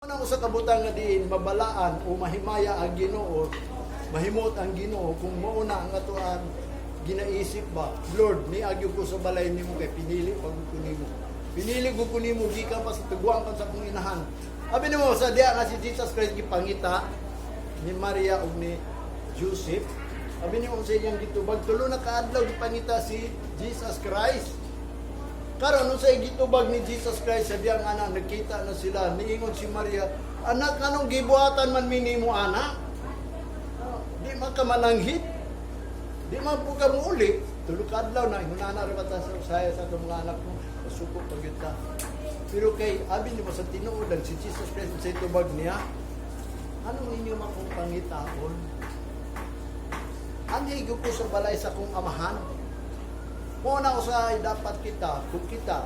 Ang usa ka butang nga diin mabalaan o mahimaya ang Ginoo, mahimot ang Ginoo kung mao na ang atoang ginaisip ba, "Lord, niagi ko sa balay nimo kay pinili pa ko nimo. Pinili ko nimo gikan pa sa tiguang kan sa akong inahan." Abi nimo sa diha nga si Jesus Christ gipangita ni Maria ug ni Joseph. Abi nimo sa iyang gitubag, 3 na kaadlaw gipangita si Jesus Christ. Karon, unsay gitubag ni Jesus Christ sa diyang anak, nagkita na sila. Niingon si Maria, "Anak, anong gibuhatan man mi nimo ana? Di man ka mananghid. Di man po ka muuli. 3 ka adlaw na, ingon ana ra ba ta sa usaya sa atong mga anak mo, masuko pa gyud ta." Pero kay abi nimo sa tinuod lang si Jesus Christ, sa tubag niya, "Anong inyo akong pangitaon? Anhi ko sa balay sa akong amahan." Mao na usahay dapat kita, kung kita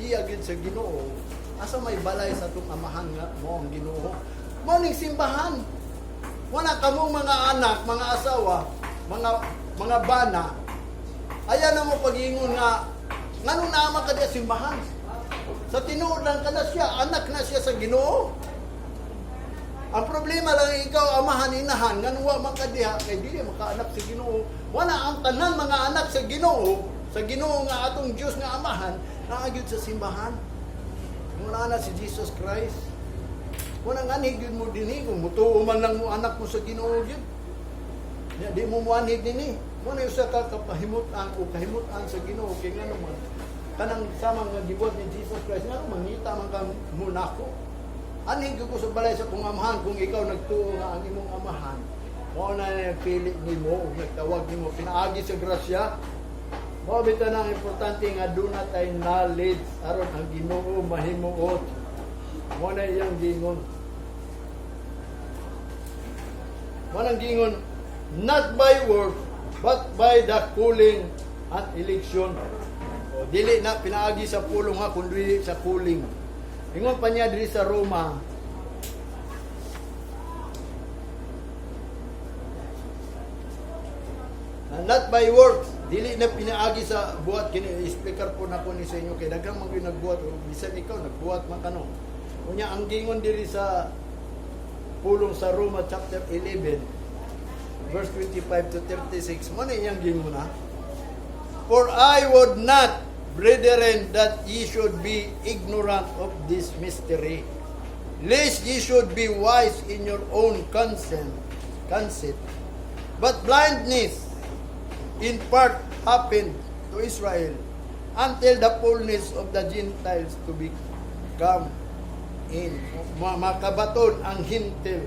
iya gyud sa Ginoo, asa may balay sa atong amahan nga mo ang Ginoo? Mao ning simbahan. Wala kamong mga anak, mga asawa, mga bana. Ayan na mo pag-ingon nga nganong naama ka diya simbahan. Sa tinuod lang ka na siya, anak na siya sa Ginoo. Ang problema lang ikaw, amahan, inahan, nganong wa man ka diha kay dili makaanak sa Ginoo. Wala ang tanan mga anak sa Ginoo nga atong Dios nga amahan, naa gyud sa simbahan. Muna na si Jesus Christ. Wala nga ni gyud mo dinhi kung mutuo man lang mo anak mo sa Ginoo gyud. Ya, di mo muanhig dinhi. Mo na usa ka kapahimutan o kahimutan sa Ginoo kay ngano man kanang sama nga gibuhat ni Jesus Christ, ngano mangita man ka mo nako? Anhi ko sa balay sa kong amahan. Kung ikaw nagtuo nga ang imong amahan mao na nagpili nimo ug nagtawag nimo pinaagi sa grasya, mao bitaw na ang importante nga duna tay knowledge aron ang Ginoo mahimuot. Mao na iyang gingon. Mao nang gingon, not by work but by the calling and election. O, dili na pinaagi sa pulong ha, kundi sa calling. Ingon pa niya diri sa Roma, not by works, dili na pinaagi sa buhat. Kini explicar po nako ni sa inyo kay daghang man gyud nagbuhat o bisan ikaw nagbuhat man kano. Unya ang gingon diri sa pulong sa Roma chapter 11 verse 25 to 36, mo na iyang gingon ha. "For I would not, brethren, that ye should be ignorant of this mystery, lest ye should be wise in your own conceit. But blindness in part happened to Israel until the fullness of the Gentiles to be come in." Makabaton ang Hentil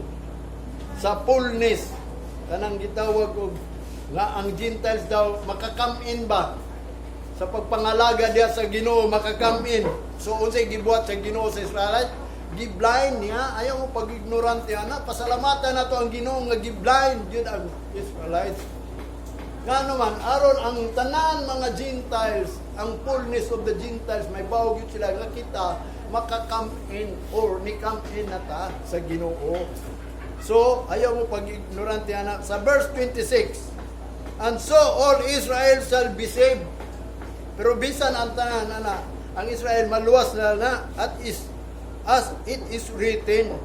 sa fullness, kanang gitawag og nga ang Gentiles daw maka-come in ba sa pagpangalaga diya sa Ginoo, maka-come in. So unsay gibuhat sa Ginoo sa Israelite? Gi-blind niya. Ayaw mo pag-ignorante ana. Pasalamatan nato ang Ginoo nga gi-blind jud ang Israelites. Ngano man, aron ang tanan mga Gentiles, ang fullness of the Gentiles, may bawog yun sila nga kita maka-come in or ni come in na ta sa Ginoo. So, ayaw mo pag-ignorante ana. Sa verse 26, "And so all Israel shall be saved." Pero bisan ang tanan ana, ang Israel maluwas na na at is as it is written.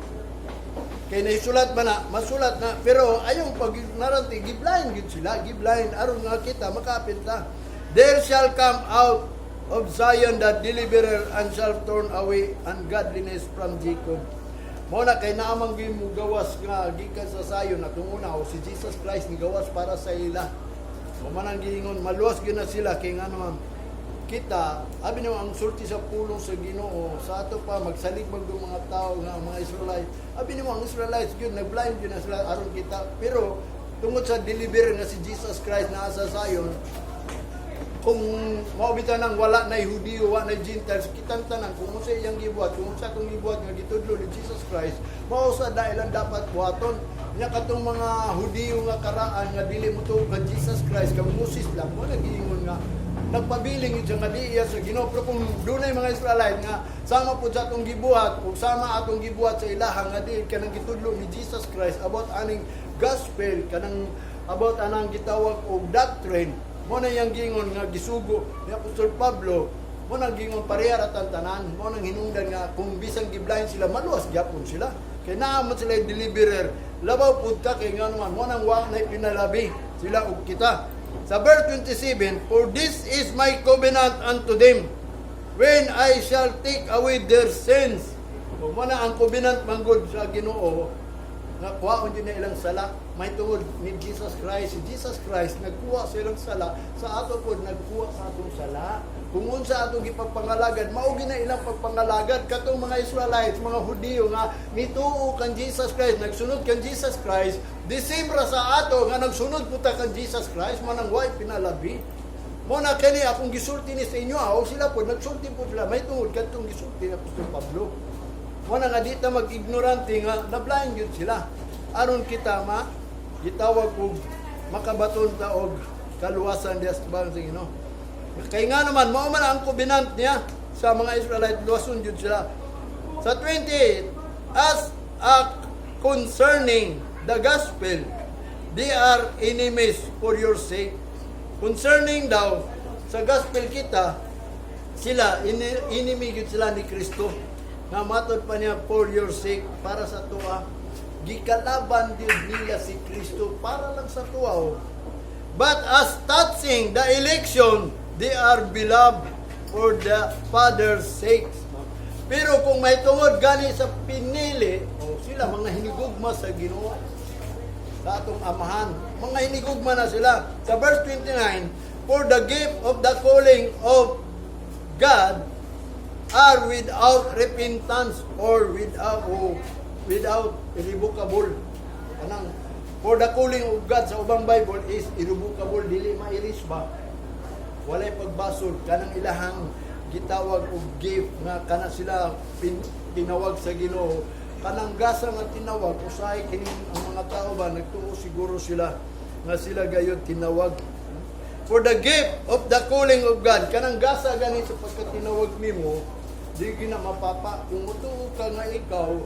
Kay naisulat man na, masulat na, pero ayaw pag-ignorante, gi-blind gyud sila, gi-blind aron nga kita makapil ta. "There shall come out of Zion the deliverer and shall turn away ungodliness from Jacob." Mao na kay naamang gyud mo gawas nga gikan sa Zion na una o si Jesus Christ ni gawas para sa ila. Mao man ang giingon, maluwas gyud na sila kay ngano man kita, abi nimo ang sulti sa pulong sa Ginoo sa ato pa magsalig man gyud mga tao nga mga Israelite. Abi nimo ang Israelites gyud nag-blind gyud na sila aron kita, pero tungod sa deliverer nga si Jesus Christ naa sa Zion, kung mao bitaw nang wala na Hudiyo, wa na Gentiles, kitang tanan kung unsa iyang gibuhat, kung unsa atong gibuhat nga gitudlo ni Jesus Christ, mao sa dailan dapat buhaton. Nya katong mga Hudiyo nga karaan nga dili mo tuo kang Jesus Christ, kang Moses lang, mo nagiingon nga nagpabiling yun siya nga di iya sa Ginoo. Pero kung dunay mga Israelite nga sama po sa atong gibuhat ug sama atong gibuhat sa ilaha nga di kanang gitudlo ni Jesus Christ about aning gospel, kanang about anang gitawag og doctrine, mo na iyang gingon nga gisugo ni Apostol Pablo. Mao nang gingon pareha ra tanan. Mao nang hinungdan nga kung bisan gi-blind sila, maluwas gyapon sila. Kay naa man sila deliverer. Labaw pud ka kay nga naman mo nang wa na pinalabi sila og kita. Sa verse 27, "For this is my covenant unto them when I shall take away their sins." O mao na ang covenant manggod sa Ginoo nga kuhaon din na ilang sala may tungod ni Jesus Christ. Si Jesus Christ nagkuha sa ilang sala, sa ato pod nagkuha sa atong sala. Kung unsa atong gipagpangalagad, mao gyud na ilang pagpangalagad. Katong mga Israelites, mga Hudiyo nga mituo kan Jesus Christ, nagsunod kan Jesus Christ, the same ra sa ato nga nagsunod puta kan Jesus Christ. Mao nang way pinalabi. Mao na kani akong gisulti ni sa inyo, o sila po nagsulti po sila may tungod kadtong gisulti ni Apostol Pablo. Mao na nga di ta mag-ignorante nga na-blind gyud sila. Aron kita ma gitawag og makabaton ta og kaluwasan diya sa atubangan sa Ginoo. Kay nga naman mao man ang covenant niya sa mga Israelite, luwason gyud sila. Sa 28, "As a concerning the gospel, they are enemies for your sake." Concerning daw sa gospel kita, sila enemy gyud sila ni Kristo. Nga matod pa niya, "For your sake," para sa tuwa. Gikalaban gyud nila si Kristo para lang sa tuwa. Oh. "But as touching the election, they are beloved for the Father's sake." Pero kung may tungod gani sa pinili, oh, sila mga hinigugma sa Ginoo, sa atong amahan. Mga hinigugma na sila. Sa verse 29, "For the gift of the calling of God are without repentance," or without irrevocable. Kanang "for the calling of God" sa ubang Bible is irrevocable, dili ma-erase ba? Walay pagbasol kanang ilahang gitawag og gift nga kana sila tinawag sa Ginoo. Kanang gasa nga tinawag, usahay kini ang mga tao ba, nagtuo siguro sila nga sila gayud tinawag. "For the gift of the calling of God," kanang gasa gani sa pagkatinawag nimo, di gina mapapa. Kung mutuo ka nga ikaw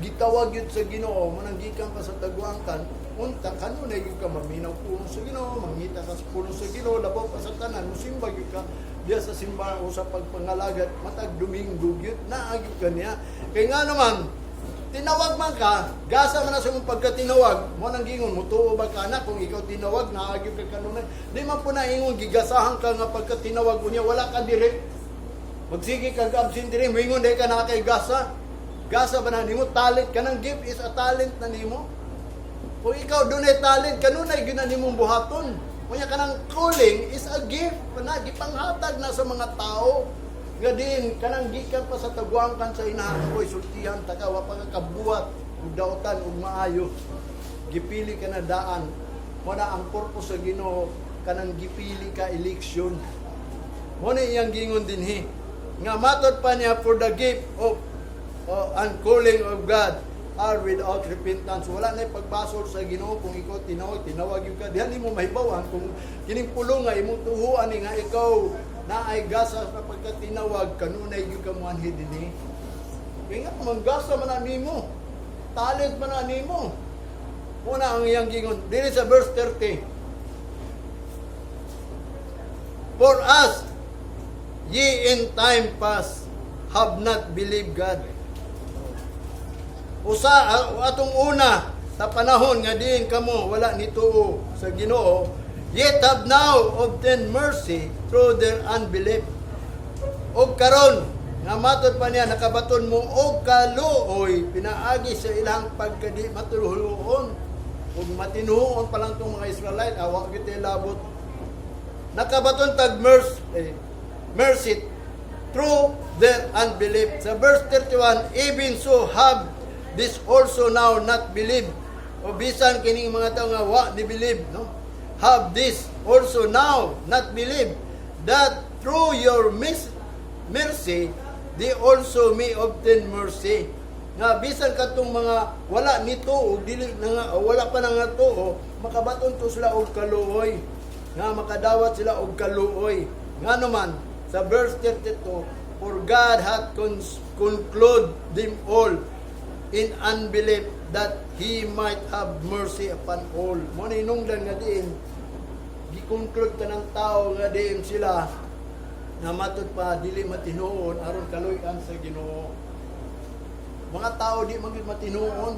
gitawag yun sa Ginoo, manang gikan ka sa tagwangkan, unta kanunay gyud ka maminaw pulong sa Ginoo, mangita ka sa pulong sa Ginoo, labaw pa sa tanan, musimba gyud ka diya sa simbahan o sa pagpangalagad matag Domingo gyud, naa gyud ka niya. Kay nga naman, tinawag man ka, gasa man na sa imong pagkatinawag, mao nang gingon, mutuo ba ka na kung ikaw tinawag, naa gyud ka kanunay. Di man po na ingon, gigasahan ka nga pagkatinawag, unya wala ka dire. Magsige kag absent diri, moingon dahil ka na kay gasa. Gasa ba na nimo? Talent kanang gift is a talent na nimo. Kung ikaw dunay talent, kanunay gyud na nimong buhaton. Unya kanang calling is a gift na gipanghatag na sa mga tao. Nga din kanang gikan pa sa tagwangkan sa inahan, oy, sultihan ta ka, wa pa ka kabuhat ug dautan ug maayo. Gipili ka na daan. Mao na ang purpose sa Ginoo kanang gipili ka, election. Mao na iyang gingon dinhi. Nga matod pa niya, "For the gift of and calling of God are without repentance." Wala na pagbasol sa Ginoo kung ikaw tinawag, tinawag gyud ka. Diha nimo mahibaw-an kung kining pulong nga imong tuhuan ni nga ikaw na ay gasa sa pagkatinawag, kanunay gyud ka moanhi dinhi. Kaya nga manggasa man na nimo. Talent man na nimo. Muna ang iyang gingon diri sa verse 30. "For as ye in time past have not believed God." Usa atong una sa panahon nga diin kamo wala nituo sa Ginoo, "yet have now obtained mercy through their unbelief." Og karon nga matod pa niya, nakabaton mo og kaluoy pinaagi sa ilang pagkadi matuloon. Ug matinuon pa lang tong mga Israelite, awa gyud tay labot. Nakabaton tag mercy through their unbelief. Sa verse 31, "Even so have this also now not believed." O bisan kining mga tao nga wa ni believe, no? "Have this also now not believed, that through your mercy they also may obtain mercy." Nga bisan katong mga wala nito o dili na nga, o wala pa na nga tuo, makabaton to sila og kaluoy. Nga makadawat sila og kaluoy. Nga naman, sa verse 32, "For God hath concluded them all in unbelief, that He might have mercy upon all." Mao na hinungdan nga diin, gi-conclude ka ng tao nga diin sila. Nga matud pa dili matinuon aron kaluy-an sa Ginoo. Mga tao di man gyud matinuon.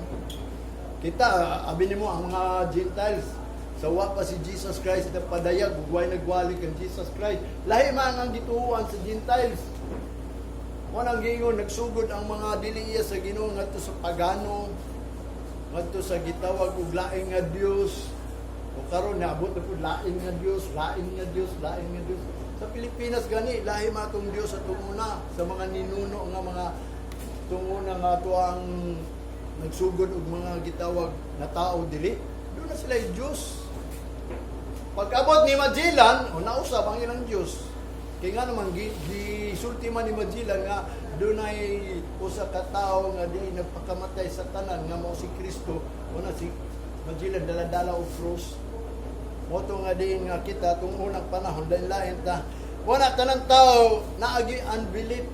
Kita, abi nimo ang mga Gentiles, sa wa pa si Jesus Christ na padayag, ug way nagwali kang Jesus Christ. Lahi man ang gituohan sa Gentiles. Mo nang giingon, nagsugod ang mga dili iya sa Ginoo ngadto sa pagano, ngadto sa gitawag og lain nga Dios. O karon naabot na pud lain nga Dios, lain nga Dios, lain nga Dios. Sa Pilipinas gani lahi man atong Dios sa tunguna sa mga ninuno nga mga tunguna nga tuang nagsugod og mga gitawag na tao dili. Doon na sila Diyos. Pag-abot ni Magellan, o nausab ang ilang Diyos. Kaya nga naman, gisulti man ni Magellan nga dunay usa ka tawo nga di nagpakamatay sa tanan nga mao si Kristo. Una si Magellan dala-dala og krus. Mao to nga diin nga kita tung unang panahon lain lain ta. Wala tanang tao naagi unbelief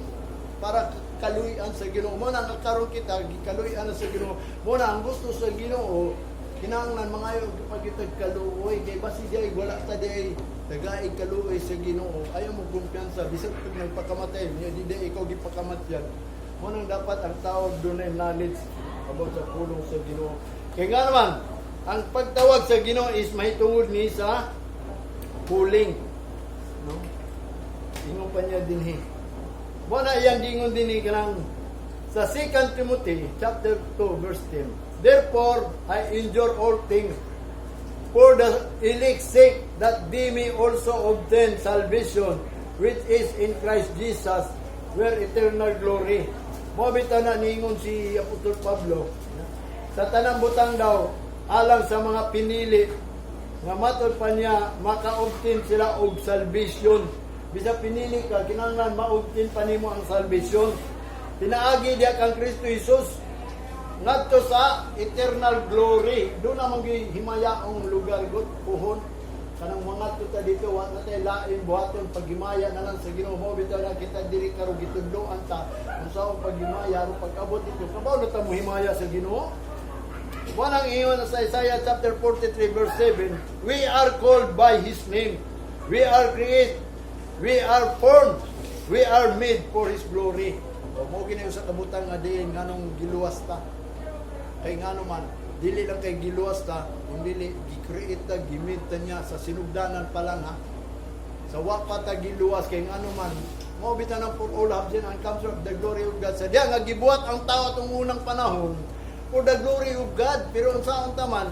para kaluy-an sa Ginoo. Mo na nga karon kita gikaluy-an na sa Ginoo. Mo na ang gusto sa Ginoo, kinahanglan mangayo pagitag kaluoy kay basi di ay wala ta di ay tagaig kaluoy sa Ginoo. Ayaw mo kumpiyansa bisag pag nagpakamatay niya, di di ikaw gipakamatyan. Mo nang dapat ang tao dunay knowledge about sa pulong sa Ginoo. Kay nga naman ang pagtawag sa Ginoo is mahitungod ni sa calling, no? Ingon pa niya dinhi. Mo na iyang gingon dinhi kanang sa 2 Timothy chapter 2 verse 10. "Therefore I endure all things for the elect's sake, that they may also obtain salvation which is in Christ Jesus with eternal glory." Mo bitaw na niingon si Apostol Pablo sa tanang butang daw alang sa mga pinili nga matod pa niya maka-obtain sila og salvation. Bisa pinili ka, kinahanglan ma-obtain pa nimo ang salvation. Pinaagi diya kang Kristo Jesus ngadto sa eternal glory. Doon naman himayaong lugar god puhon. Kanang mga ta dito, wa na tay lain buhaton, paghimaya na lang sa Ginoo. Mo bitaw na kita diri karon gitudloan ta unsa ang paghimaya aron pag-abot dito kabaw na ta mohimaya sa Ginoo. Wanang ingon sa Isaiah chapter 43 verse 7, "We are called by His name. We are created. We are formed. We are made for His glory." O mo gini sa kabutang nga diin nganong giluwas ta. Kay ngano man, dili lang kay giluwas ta, kundi gi-create ta, gi-made ta niya sa sinugdanan pa lang, ha. Sa wa pa ta giluwas, kay ngano man, mao bitaw ng "For all have sinned and come short of the glory of God." Sa diya nga gibuhat ang tao atong unang panahon for the glory of God. Pero unsaon ta man,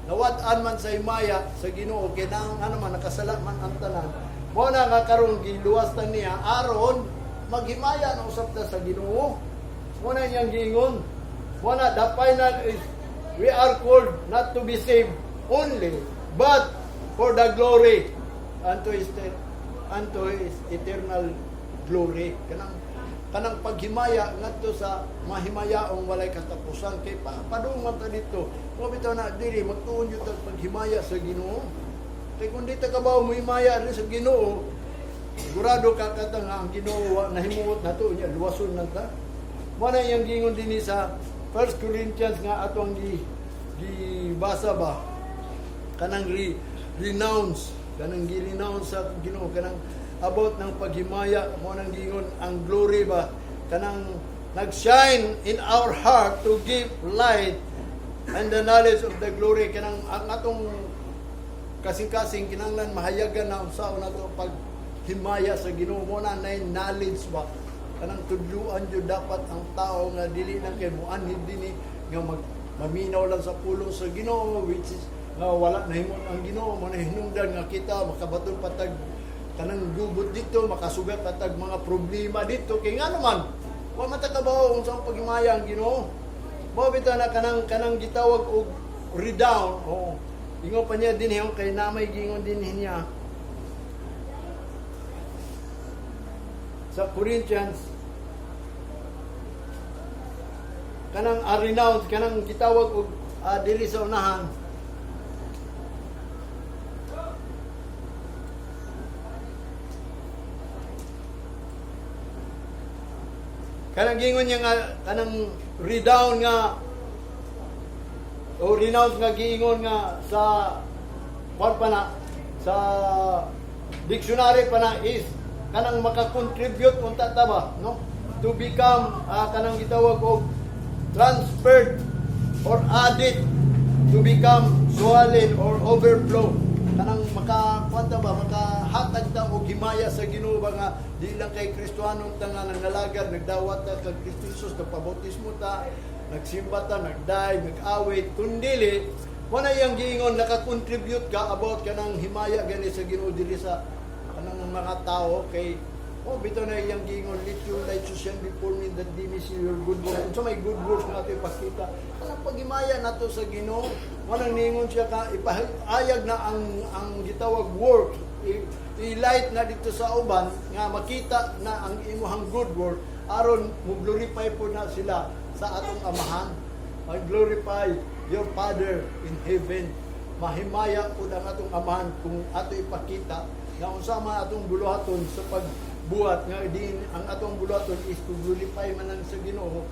nawad-an man sa himaya sa Ginoo kay nang ano man, nakasala man ang tanan. Mao na nga karon giluwas ta niya aron maghimaya na usab ta sa Ginoo. Mao na iyang giingon. Mao na the final is we are called not to be saved only but for the glory unto His eternal glory. Kanang paghimaya ngadto sa mahimayaong walay katapusan kay pa padung man ta dito. Mo bitaw na diri magtuon jud tag paghimaya sa Ginoo. Kay kung di ta kabaw mohimaya rin sa Ginoo, sigurado ka kata nga ang Ginoo wa nahimuot nato niya, luwason lang ta. Mo na iyang giingon dinhi sa 1 Corinthians nga atong gi gibasa ba, kanang renounce, kanang gi-renounce sa Ginoo, kanang about ng paghimaya. Mo nang giingon ang glory ba, kanang nag-shine in our heart to give light and the knowledge of the glory. Kanang ang atong kasing-kasing kinahanglan mahayagan na unsaon nato pag himaya sa Ginoo. Mo na nay knowledge ba, kanang tudluan jud dapat ang tao nga dili lang kay muanhid dinhi nga mag maminaw lang sa pulong sa Ginoo, which is nga wala nahimot ang Ginoo. Mo na hinungdan nga kita makabaton patag kanang gubot dito, makasugat patag mga problema dito, kay nga naman wa man ta kabaw unsa ang paghimaya ang Ginoo. Mao bitaw na kanang gitawag og redound. Oo. Ingon pa niya din yung kay namay gingon din niya sa Corinthians, kanang renounce, kanang gitawag og diri sa unahan, kanang gingon niya nga kanang redound nga o renounce nga giingon nga sa kwan pa na sa dictionary pa na is Kanang maka-contribute unta ta ba, no? To become kanang gitawag og transferred or added to become swollen or overflow. Kanang maka kuan ba, makahatag ta og himaya sa Ginoo ba nga di lang kay Kristohanon ta nga nangalagad, nagdawat ta kag Kristo Jesus, nagpabautismo ta, nagsimba ta, nagday, nag-awit, kundili mo na iyang giingon, naka-contribute ka about kanang himaya gani sa Ginoo diri sa kanang mga tao kay oh bitaw na iyang giingon, "Let your light so shine before men that they may see your good works." Unsa may good works nga ato ipakita? Kanang paghimaya nato sa Ginoo. Mo nang niingon siya ka ipahayag na ang gitawag work, i-light na dito sa uban nga makita na ang imuhang good work aron mo glorify po na sila sa atong Amahan. Mag-glorify your Father in heaven. Mahimaya po ang atong Amahan kung ato ipakita nga unsa man atong buluhaton sa pagbuhat nga din ang atong buluhaton is to glorify man ang sa Ginoo.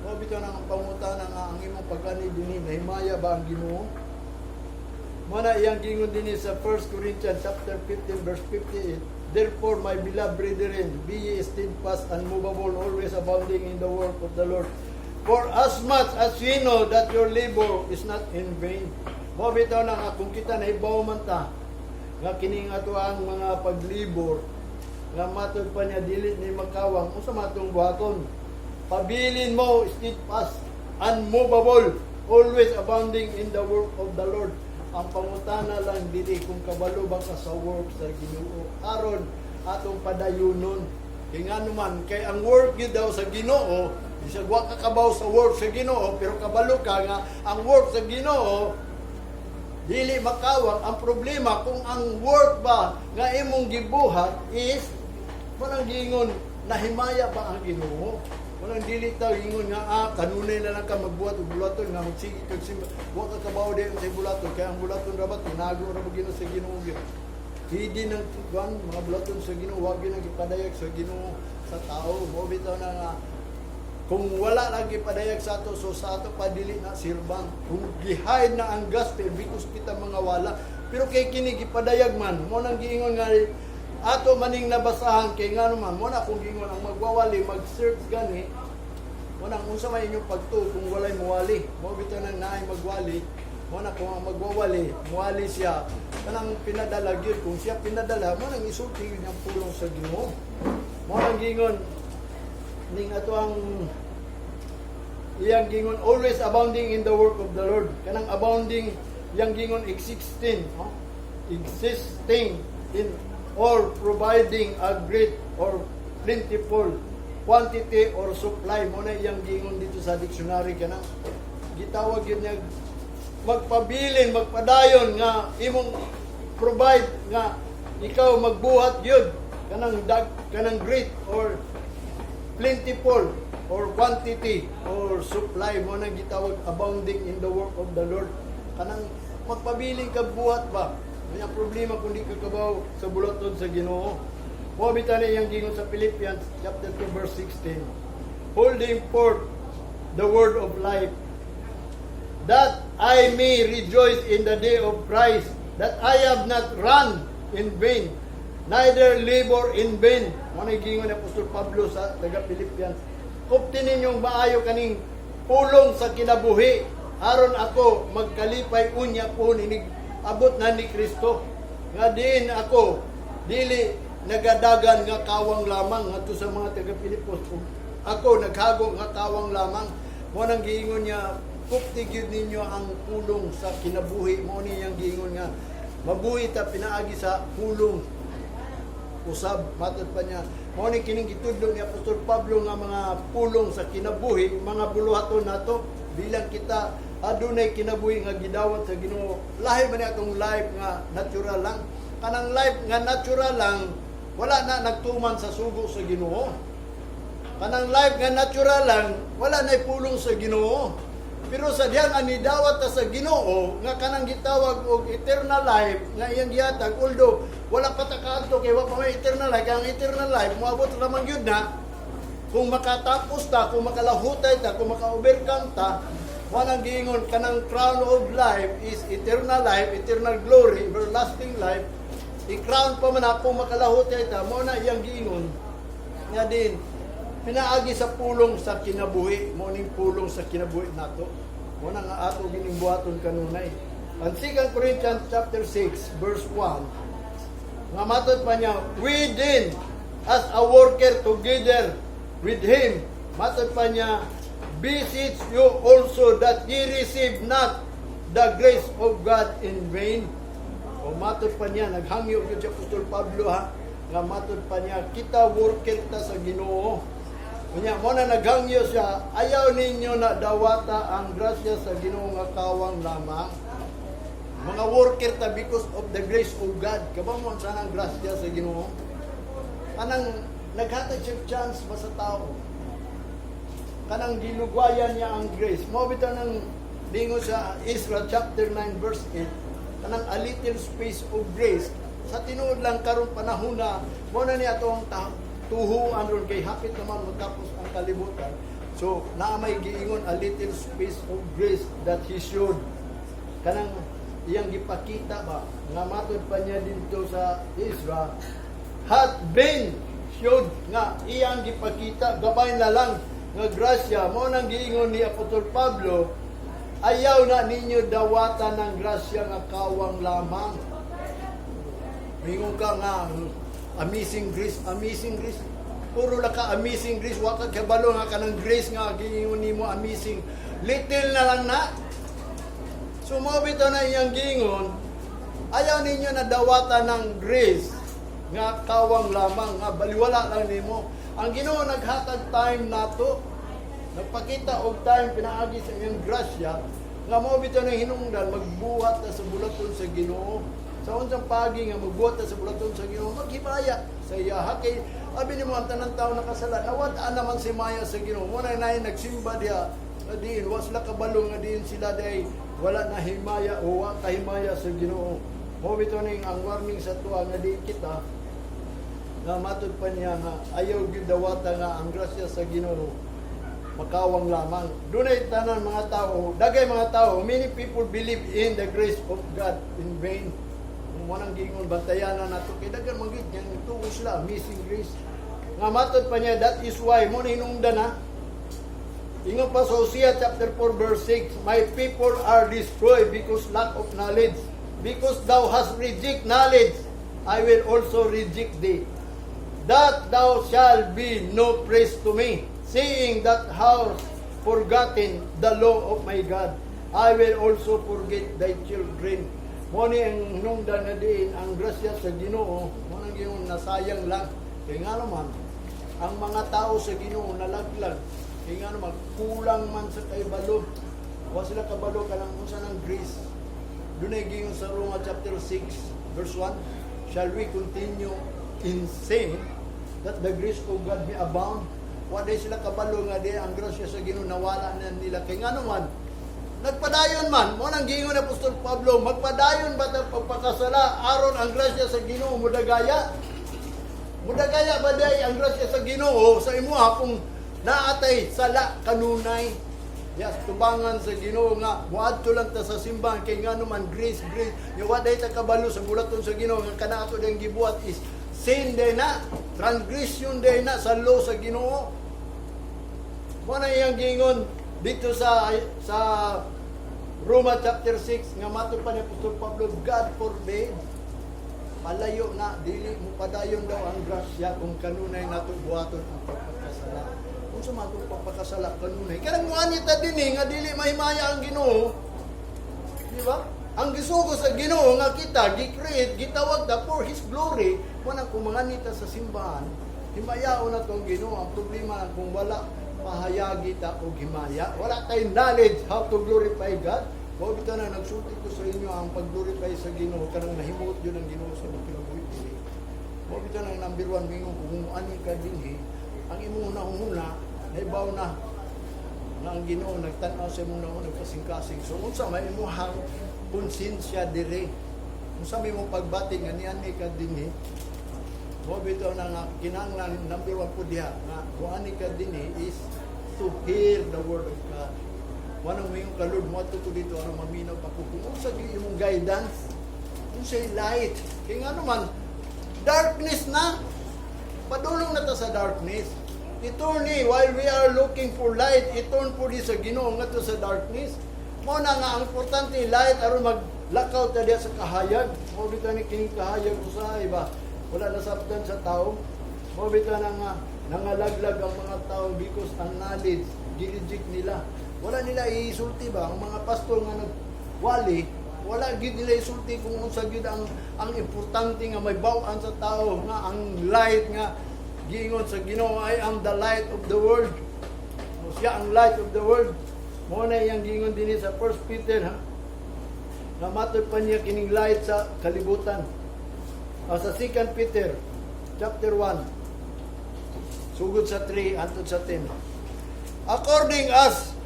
O bitaw nang ang pangutana nga ang imong pagkani dinhi, nahimaya ba ang Ginoo? Mo na iyang gingon dinhi sa 1 Corinthians chapter 15 verse 58, "Therefore, my beloved brethren, be ye steadfast, unmovable, always abounding in the work of the Lord, for as much as ye know that your labor is not in vain." Mo bitaw na nga kung kita nahibaw man ta nga kining ato ang mga paglibor nga matod pa niya dili ni makawang, unsa man atong buhaton? Pabilin mo, steadfast, unmovable, always abounding in the work of the Lord. Ang pangutana lang dili kung kabalo ba ka sa work sa Ginoo aron atong padayunon. Kay ngano man kay ang work gyud daw sa Ginoo, bisag wa ka kabaw sa work sa Ginoo, pero kabalo ka nga ang work sa Ginoo dili makawang. Ang problema kung ang work ba nga imong gibuhat is walang giingon, nahimaya ba ang Ginoo? Walang dili ta ingon nga kanunay na lang ka magbuhat og bulaton nga magsige kag simba, wa ka kabaw di sa bulaton, kay ang bulaton ra ba tinago ra ba Ginoo sa Ginoo gyud. Hindi ng kuan mga bulaton sa Ginoo, wa gyud ang gipadayag sa Ginoo sa tao. Mo bitaw na nga kung wala lagi padayag sa ato, so sa ato pa dili na servant. Kung gi-hide na ang gospel because kita mga wala. Pero kay kini gipadayag man, mo nang giingon nga ato maning nabasahan kay ngano man, mo na kung giingon ang magwawali, mag-search gani, mo nang unsa may inyong pagtuo kung walay muwali? Mo bitaw nang naay magwali, mo na kung ang magwawali, muwali siya, kanang pinadala gyud. Kung siya pinadala, mo nang isulti yun ang pulong sa Ginoo. Mo nang giingon, ning ato ang iyang gingon, always abounding in the work of the Lord. Kanang abounding, iyang gingon existing, no? Existing in or providing a great or plentiful quantity or supply. Mo na iyang gingon dito sa dictionary, kanang gitawag yun niya magpabilin, magpadayon nga imong provide nga ikaw magbuhat yun kanang dag, kanang great or plentiful or quantity or supply. Mo nang gitawag abounding in the work of the Lord, kanang magpabiling ka buhat ba. May ang problema kung di ka kabaw sa bulaton sa Ginoo. Mo bitaw na iyang gingon sa Philippians chapter 2 verse 16, "Holding forth the word of life, that I may rejoice in the day of Christ, that I have not run in vain, neither labor in vain." Mo na gingon ni Apostol Pablo sa taga Philippians. Kupti ninyong maayo kaning pulong sa kinabuhi, aron ako magkalipay unya po inig abot na ni Kristo. Nga diin ako dili nagadagan nga kawang lamang ngadto sa mga taga Filipos. Ako naghago nga kawang lamang. Mo nang giingon niya, kupti gyud ninyo ang pulong sa kinabuhi. Mo niyang giingon nga mabuhi ta pinaagi sa pulong usab matod pa niya. Mo ni kining gitudlo ni Apostol Pablo nga mga pulong sa kinabuhi, mga buluhaton nato bilang kita adunay kinabuhi nga gidawat sa Ginoo. Lahi man ni atong life nga natural lang. Kanang life nga natural lang, wala na nagtuman sa sugo sa Ginoo. Kanang life nga natural lang, wala na pulong sa Ginoo. Pero sa diyang ani dawat ta sa Ginoo nga kanang gitawag og eternal life nga iyang gihatag, although wala pa ta kaadto kay wa pa may eternal life, kay ang eternal life moabot ra man gyud na kung makatapos ta, kung makalahutay ta, kung maka-overcome ta. Walang giingon kanang crown of life is eternal life, eternal glory, everlasting life. I-crown pa man ako makalahot ta, mao na iyang giingon nga din pinaagi sa pulong sa kinabuhi, mao ning pulong sa kinabuhi nato. Mao na nga ato gining buhaton kanunay. Ang 2 Corinthians chapter 6 verse 1 nga matod pa niya, "We then, as a worker together with him," matod pa niya, "beseech you also that ye receive not the grace of God in vain." O matod pa niya, naghangyo gyud si Apostol Pablo ha, nga matod pa niya, kita worker ta sa Ginoo. Unya mo na naghangyo siya, ayaw ninyo na dawata ang grasya sa Ginoo nga kawang lamang. Mga worker ta because of the grace of God. Kabalo mo sana ang grasya sa Ginoo. Kanang naghatag siya chance ba sa tao. Kanang gilugwayan niya ang grace. Mao bitaw nang dingo sa Ezra chapter 9 verse 8, kanang a little space of grace sa tinuod lang karon panahon na mo na niya ato ang tuhuan ron kay hapit naman matapos ang kalibutan. So naa may giingon a little space of grace that he should kanang iyang gipakita ba nga matod pa niya dito sa Ezra hath been showed nga iyang gipakita gabay na lang nga grasya. Mo nang giingon ni Apostol Pablo, ayaw na ninyo dawatan ng grasya nga kawang lamang. Mingon ka nga amazing grace, amazing grace, puro la ka amazing grace, wa ka kabalo nga kanang grace nga giingon nimo amazing, little na lang na. So mao bitaw na iyang giingon, ayaw ninyo na dawatan ng grace nga kawang lamang, nga baliwala lang nimo. Ang Ginoo naghatag time nato. Nagpakita og time pinaagi sa iyang grasya nga mao bitaw na hinungdan magbuhat ta sa bulaton sa Ginoo. Sa unsang pagi nga magbuhat ta sa bulaton sa Ginoo, maghimaya sa iya. Kay abi nimo ang tanan tao nakasala, nawad-an naman si himaya sa Ginoo. Mo na nay nagsimba diha nga diin wa sila kabalo nga diin sila day wala na himaya o wa kahimaya sa Ginoo. Mao bitaw ning ang warning sa tuwa nga diin kita nga matod pa niya nga ayaw gyud dawata nga ang grasya sa Ginoo makawang lamang. Dunay tanan mga tao, dagay mga tao, many people believe in the grace of God in vain. Kung manang giingon bantayan na nato kay daghan man gid yang tuo sila amazing grace. Nga matod pa niya, that is why mo na hinungdan na. Ingon pa sa Hosea chapter 4 verse 6, "My people are destroyed because lack of knowledge. Because thou hast reject knowledge, I will also reject thee, that thou shalt be no priest to me. Seeing that hast forgotten the law of my God, I will also forget thy children." Mo ni ang hinungdan na diin ang grasya sa Ginoo, mo nang Ginoo nasayang lang. Kaya nga naman, ang mga tao sa Ginoo nalaglag. Kaya nga naman, kulang man sa kaibalo. Wa sila kabalo kanang unsa ng grace. Dunay giingon sa Roma chapter 6 verse 1, "Shall we continue in sin that the grace of God may abound?" Wa day sila kabalo nga di ang grasya sa Ginoo nawala na nila. Kay nga naman, nagpadayon man, mo nang giingon ni Apostol Pablo, magpadayon ba ta pagpakasala aron ang grasya sa Ginoo mudagaya? Mudagaya ba day ang grasya sa Ginoo sa imuha kung naatay sala kanunay? Yes, tubangan sa Ginoo nga muadto lang ta sa simbahan kay nga naman grace, grace. Yung wa day ta kabalo sa bulaton sa Ginoo nga kana ato dayang gibuhat is sin day na, transgression day na sa law sa Ginoo. Mo na iyang giingon dito sa Roma chapter 6 nga matod pa ni Apostol Pablo, God forbid. Palayo na, dili mo padayon daw ang grasya kung kanunay nato buhaton ang pagpakasala. Kung sa mga pagpakasala kanunay, kanang muani ta dinhi nga dili mahimaya ang Ginoo. Di ba? Ang gisugo sa Ginoo nga kita gi-create, gitawag ta for His glory. Mo nang kung mangani ta sa simbahan, himayaon na tong Ginoo. Ang problema lang kung wala pahayagi ta og himaya, wala tay knowledge how to glorify God. Mao bitaw na nagsulti ko sa inyo ang pag-glorify sa Ginoo kanang nahimuot yun ang Ginoo sa imong kinabuhi dili. Mao bitaw na number one mingon kung ani ka dinhi, ang imong hunahuna naibaw na nga ang Ginoo nagtan-aw sa imong hunahuna nagkasing-kasing. So unsa may imong konsensya dire? Unsa may imong pagbati nga niani ka dinhi? Mao bitaw na nga kinahanglan number one po diha nga kung ani ka dinhi is to hear the word of God. Wanang moingon ka, "Lord, mo ko dito aron maminaw pa ko." Kung unsa gyud imong guidance, Unsay light? Kay nga naman, darkness na. Padulong na ta sa darkness. I-turn ni, while we are looking for light, i-turn po di sa Ginoo ngadto sa darkness. Mao na nga ang importante light aron maglakaw ta diya sa kahayag. Mao bitaw ni kining kahayag usahay ba? Wala na sabtan sa tao. Mao bitaw na nga nangalaglag ang mga tao because ang knowledge gi-reject nila. Wala nila isulti ba ang mga pastor nga nagwali, wala gid nila isulti kung unsa gid ang importante nga may baw-an sa tao nga ang light nga giingon sa Ginoo, "I am the light of the world." O, siya ang light of the world. Mao na iyang giingon dinhi sa 1 Peter, ha. Nga matod pa niya kining light sa kalibutan. Sa 2 Peter chapter 1, sugod sa 3 hantod sa 10. According as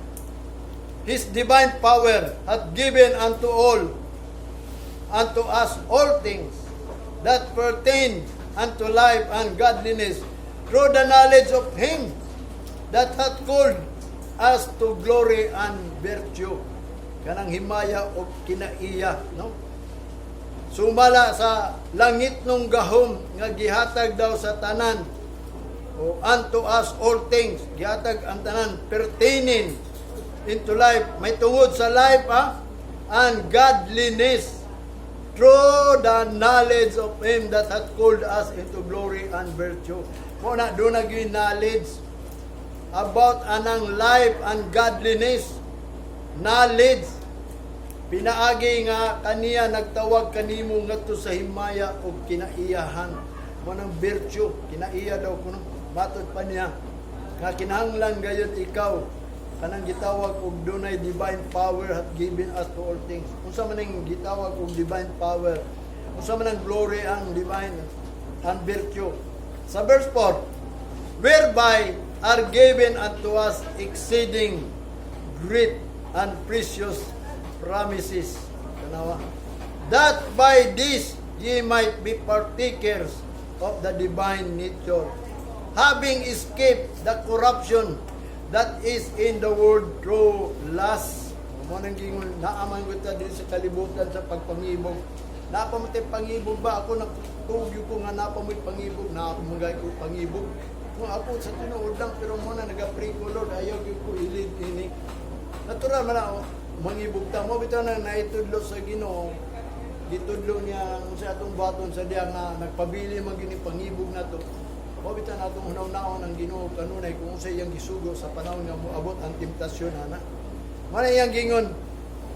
His divine power hath given unto us all things that pertain unto life and godliness through the knowledge of Him that hath called us to glory and virtue. Kanang himaya o kinaiya, no? Sumala sa langit nung gahom nga gihatag daw sa tanan o unto us all things, gihatag ang tanan pertaining into life, may tungod sa life, and godliness through the knowledge of Him that hath called us into glory and virtue. Mao na duna gyud knowledge about anang life and godliness. Knowledge pinaagi nga kaniya nagtawag kanimo ngadto sa himaya ug kinaiyahan. Mao nang virtue, kinaiya daw kuno. Matod pa niya nga kinahanglan gayud ikaw kanang gitawag og dunay divine power hath given us to all things. Unsa man ang gitawag og divine power? Unsa man ang glory ang divine and virtue? Sa verse 4, whereby are given unto us exceeding great and precious promises. Tanawa. That by this ye might be partakers of the divine nature, having escaped the corruption that is in the world through lust. Mao nang gingon, naa man gud ta diri sa kalibutan sa pagpangibog. Naa pa man tay pangibog ba? Ako nagtugyo ko nga naa pa mo'y pangibog, naa pa man ko pangibog. Kung ako sa tinuod lang, pero mao na nagapray ko, "Lord, ayaw gyud ko ilid ini." Natural man na mangibog ta. Mao bitaw na naitudlo sa Ginoo, gitudlo niya ang sa atong buhaton sa diya nga nagpabili man gini pangibog nato. Mao bitaw na atong hunaw-naon ang Ginoo kanunay kung unsa iyang gisugo sa panahon nga moabot ang temptasyon ana. Mao na iyang gingon,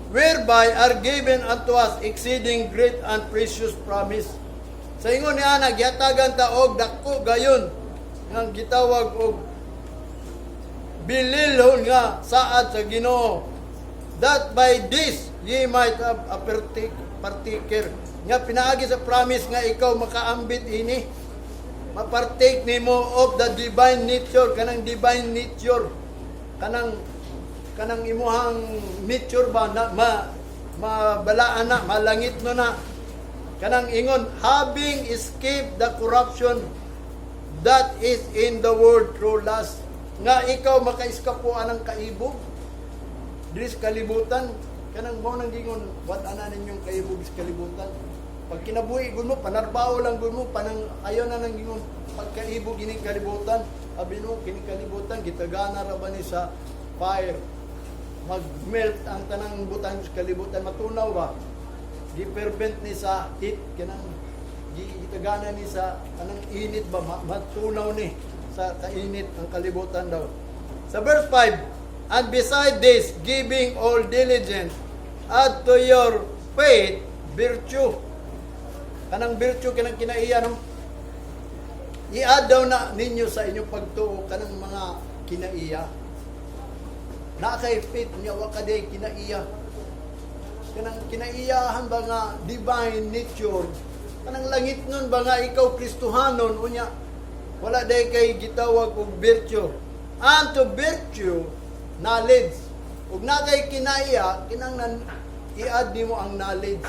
whereby are given unto us exceeding great and precious promise. Sa ingon niya ana, gihatagan ta og dako gayon nga gitawag og bililhon nga saad sa Ginoo, that by this ye might have a partaker nga pinaagi sa promise nga ikaw makaambit ini, mapartake nimo of the divine nature, kanang divine nature, kanang imuhang nature ba na mabalaan na, malangit no na, kanang ingon, having escaped the corruption that is in the world through lust, nga ikaw makaeskapo anang kaibog diri sa kalibutan. Kanang mao nang gingon, wat ana ninyong kaibog sa kalibutan. Pag kinabuhi gud mo, panarbaho lang gud mo, panang ayaw na nang gingon pagkaibog ining kalibutan. Abi no, kini kalibutan gitagana ra ba ni sa fire? Mag-melt ang tanang butang sa kalibutan, matunaw ba? Gi-prevent ni sa heat, kanang gitagana ni sa anang init ba, matunaw ni sa kainit ang kalibutan daw. Sa verse 5, and beside this, giving all diligence, add to your faith virtue. Kanang virtue, kanang kinaiya, no? I-add daw na ninyo sa inyong pagtuo kanang mga kinaiya. Na kay faith niya, wa ka day kinaiya. Kanang kinaiyahan ba nga divine nature? Kanang langit nun ba nga ikaw Kristohanon unya wala day kay gitawag og virtue. And to virtue, knowledge. Ug na kay kinaiya, kinanglan i-add nimo ang knowledge.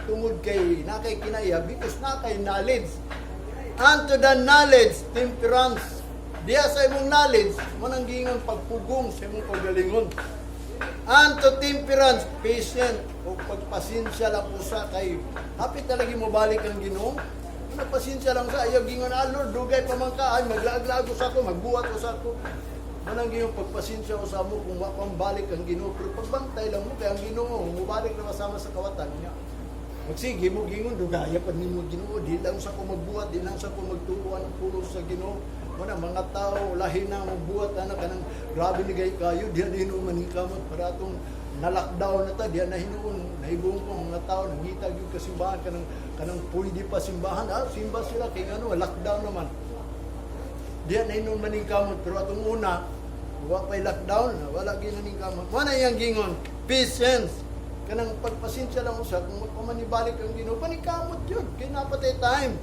Tungod kay na kay kinaiya because na kay knowledge. And to the knowledge, temperance. Diya sa imong knowledge, mao nang giingon pagpugong sa imong kaugalingon. And to temperance, patient. O pagpasensya lang usa kay hapit talaga mo balik ang Ginoo. Ano, pasensya lang sa ayaw gingon, "Ah, Lord, dugay pa man ka, ay maglaag-laag usa ko, magbuhat usa ko." Manang ginoo, pagpasensya usa mo kung wa pang balik ang Ginoo, pero pagbantay lang mo kay ang Ginoo mubalik na kasama sa kawatan niya. Magsige mo gingon, "Dugaya pa nimo, Ginoo, di lang sa ko magbuhat, di lang sa ko magtuo ang pulos sa Ginoo." Wala mga tao lahi na magbuhat ana kanang grabe ni gay kayo diyan hinuon man kamot para atong na-lockdown na ta, diyan na hinuon nahibong ko mga tao nangita gyud ka simbahan, kanang pwede pa simbahan, ah, simba sila kay ngano, lockdown naman. Diyan na hinuon man kamot, pero atong una wa pay lockdown, wala gyud ning kamot. Wala iyang gingon patience, kanang pagpasensya lang usa kung magpamanibalik ang Ginoo, panikamot yun kay napatay time.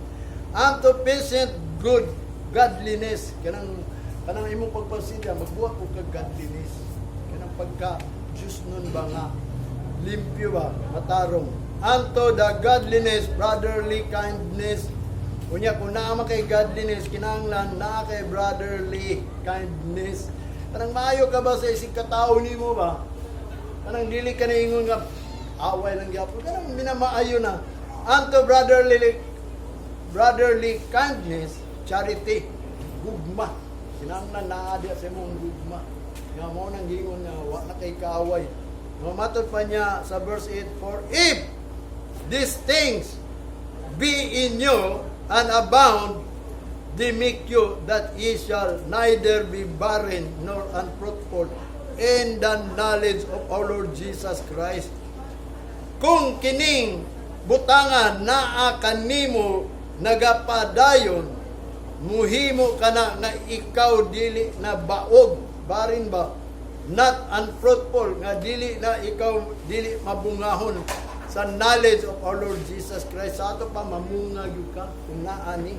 Unto patient good godliness, kanang imong pagpasensya magbuhat og kag godliness, kanang pagka Diyos nun ba nga limpyo ba, matarong. Unto the godliness brotherly kindness. Unya kung naa man kay godliness, kinahanglan naa kay brotherly kindness, kanang maayo ka ba sa isig katao nimo ba, kanang dili ka na ingon nga away lang gyapon, kanang minamaayo na. Unto brotherly kindness charity, gugma. Kinahanglan naa diya sa imong gugma nga mao nang gingon nga wa na kay kaaway. Mamatod pa niya sa verse 8, "For if these things be in you and abound, they make you that ye shall neither be barren nor unfruitful in the knowledge of our Lord Jesus Christ." Kung kining butangan naa kanimo nagapadayon, muhimo ka na nga ikaw dili na baog, barren ba, not unfruitful, nga dili na ikaw dili mabungahon sa knowledge of our Lord Jesus Christ. Sa ato pa mamunga gyud ka kung naa ni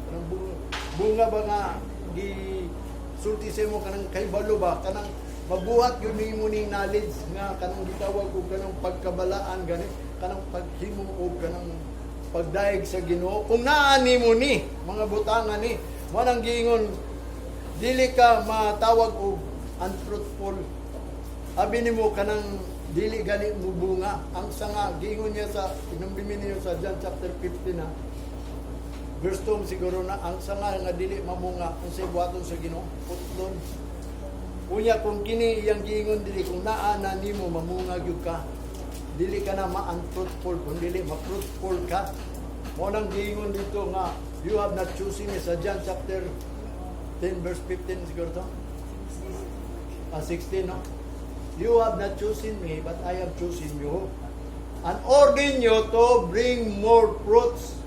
kanang bunga, bunga ba nga gi sulti sa imo, kanang kahibalo ba, kanang mabuhat gyud nimo ning knowledge nga kanang gitawag og kanang pagkabalaan gani, kanang paghimo og kanang pagdayeg sa Ginoo. Kung naa nimo ni mga butangan ni mo nang giingon dili ka matawag og unfruitful. Abi nimo kanang dili gani mo bunga ang sanga. Giingon niya sa inumbimi niyo sa John chapter 15 na verse 2 siguro na, ang sanga nga dili mamunga, unsay buhaton sa Ginoo? Putlon. Unya kung kini iyang giingon dili, kung naa na nimo, mamunga gyud ka, dili ka na ma-unfruitful kung dili ma-fruitful ka. Mo nang giingon dito nga "You have not chosen me" sa John chapter 10 verse 15 siguro to, ah, 16, no? "You have not chosen me, but I have chosen you and ordained you to bring more fruits."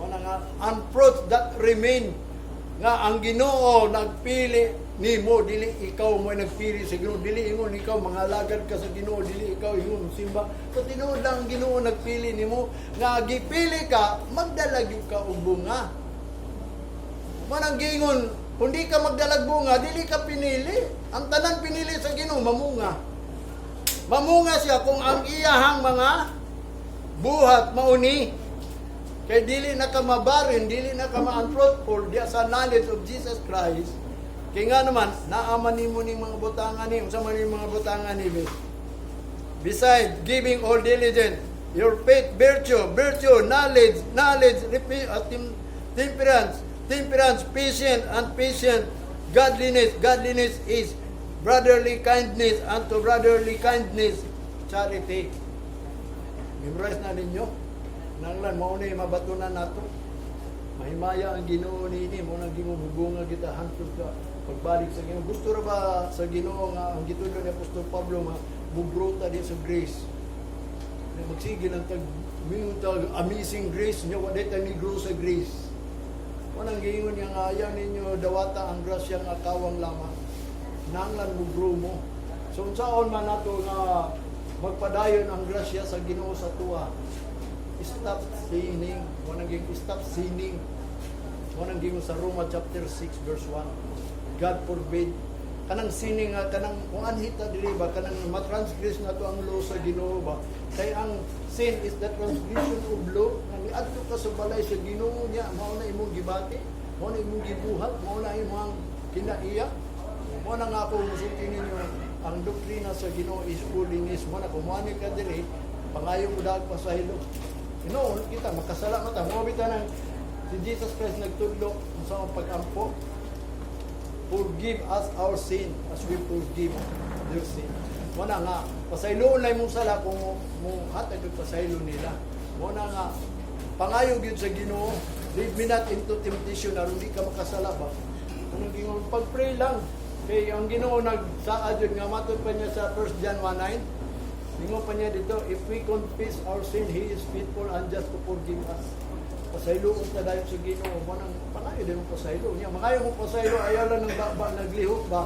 Mo na nga, "And fruits that remain," nga ang Ginoo nagpili nimo, dili ikaw mo nagpili sa Ginoo, dili ingon ikaw mga alagad ka sa Ginoo, dili ikaw ingon simba. So tinuod lang ang Ginoo nagpili nimo, nga gipili ka, magdala gyud ka og bunga. Manang giingon, kung di ka magdalag bunga, dili ka pinili. Ang tanan pinili sa Ginoo mamunga. Mamunga siya kung ang iyahang mga buhat mauni. Kay dili na ka mabarren, dili na ka ma-unfruitful diya sa knowledge of Jesus Christ. Kay nga naman, naaman nimo ning mga butangan ni, unsa man ning mga butangan ni be? Beside giving all diligence, your faith virtue, virtue, knowledge, knowledge, repeat, temperance, temperance, patient, and patient, godliness, godliness is brotherly kindness, and to brotherly kindness, charity. Memorize na ninyo. Nanglan, mao na yung mabatunan nato. Mahimaya ang Ginoo nini, mo nang Ginoo mubunga kita hangtod ka pagbalik sa Ginoo. Gusto ra ba sa Ginoo nga ang gitudlo ni Apostol Pablo nga mugrow ta di sa grace? Na magsige lang tag mingon tag "Amazing Grace" nya wa ta ni grow sa grace. Mo nang giingon niya nga ayaw ninyo dawata ang grasya nga kawang lamang. Nanglan mo grow mo. So unsaon man nato nga magpadayon ang grasya sa Ginoo sa tuwa? Stop sinning. Mo nang giingon, stop sinning. Mo nang giingon sa Roma chapter 6 verse 1. God forbid. Kanang sinning nga kanang kung anhita dili ba, kanang matransgress na to ang law sa Ginoo ba. Kay ang sin is the transgression of law. Nga niadto ka sa balay sa Ginoo niya, mao na imong gibati, mao na imong gibuhat, mao na imong kinaiya. Mao na nga ako musulti ninyo. Ang doktrina sa Ginoo is holiness. Mo na kung muani ka diri, pangayo mo dag pasaylo. Tinuod kita makasala man ta. Mo bitaw nang si Jesus Christ nagtudlo sa pag-ampo. "Forgive us our sin as we forgive their sin." Mo na nga pasayloon lang imong sala kung mo hatag og pasaylo nila. Mo na nga pangayo gyud sa Ginoo, "Lead me not into temptation," aron di ka makasala ba. Anong gingon, pag-pray lang. Kay ang Ginoo nagsaad yun nga matod pa niya sa 1 John 1:9. Ingon pa niya dito, "If we confess our sin, He is faithful and just to forgive us." Pasayloon ta dayon sa Ginoo, mo nang pangayo din mo pasaylo. Nya mangayo mo pasaylo, ayaw lang ng ba, naglihok ba.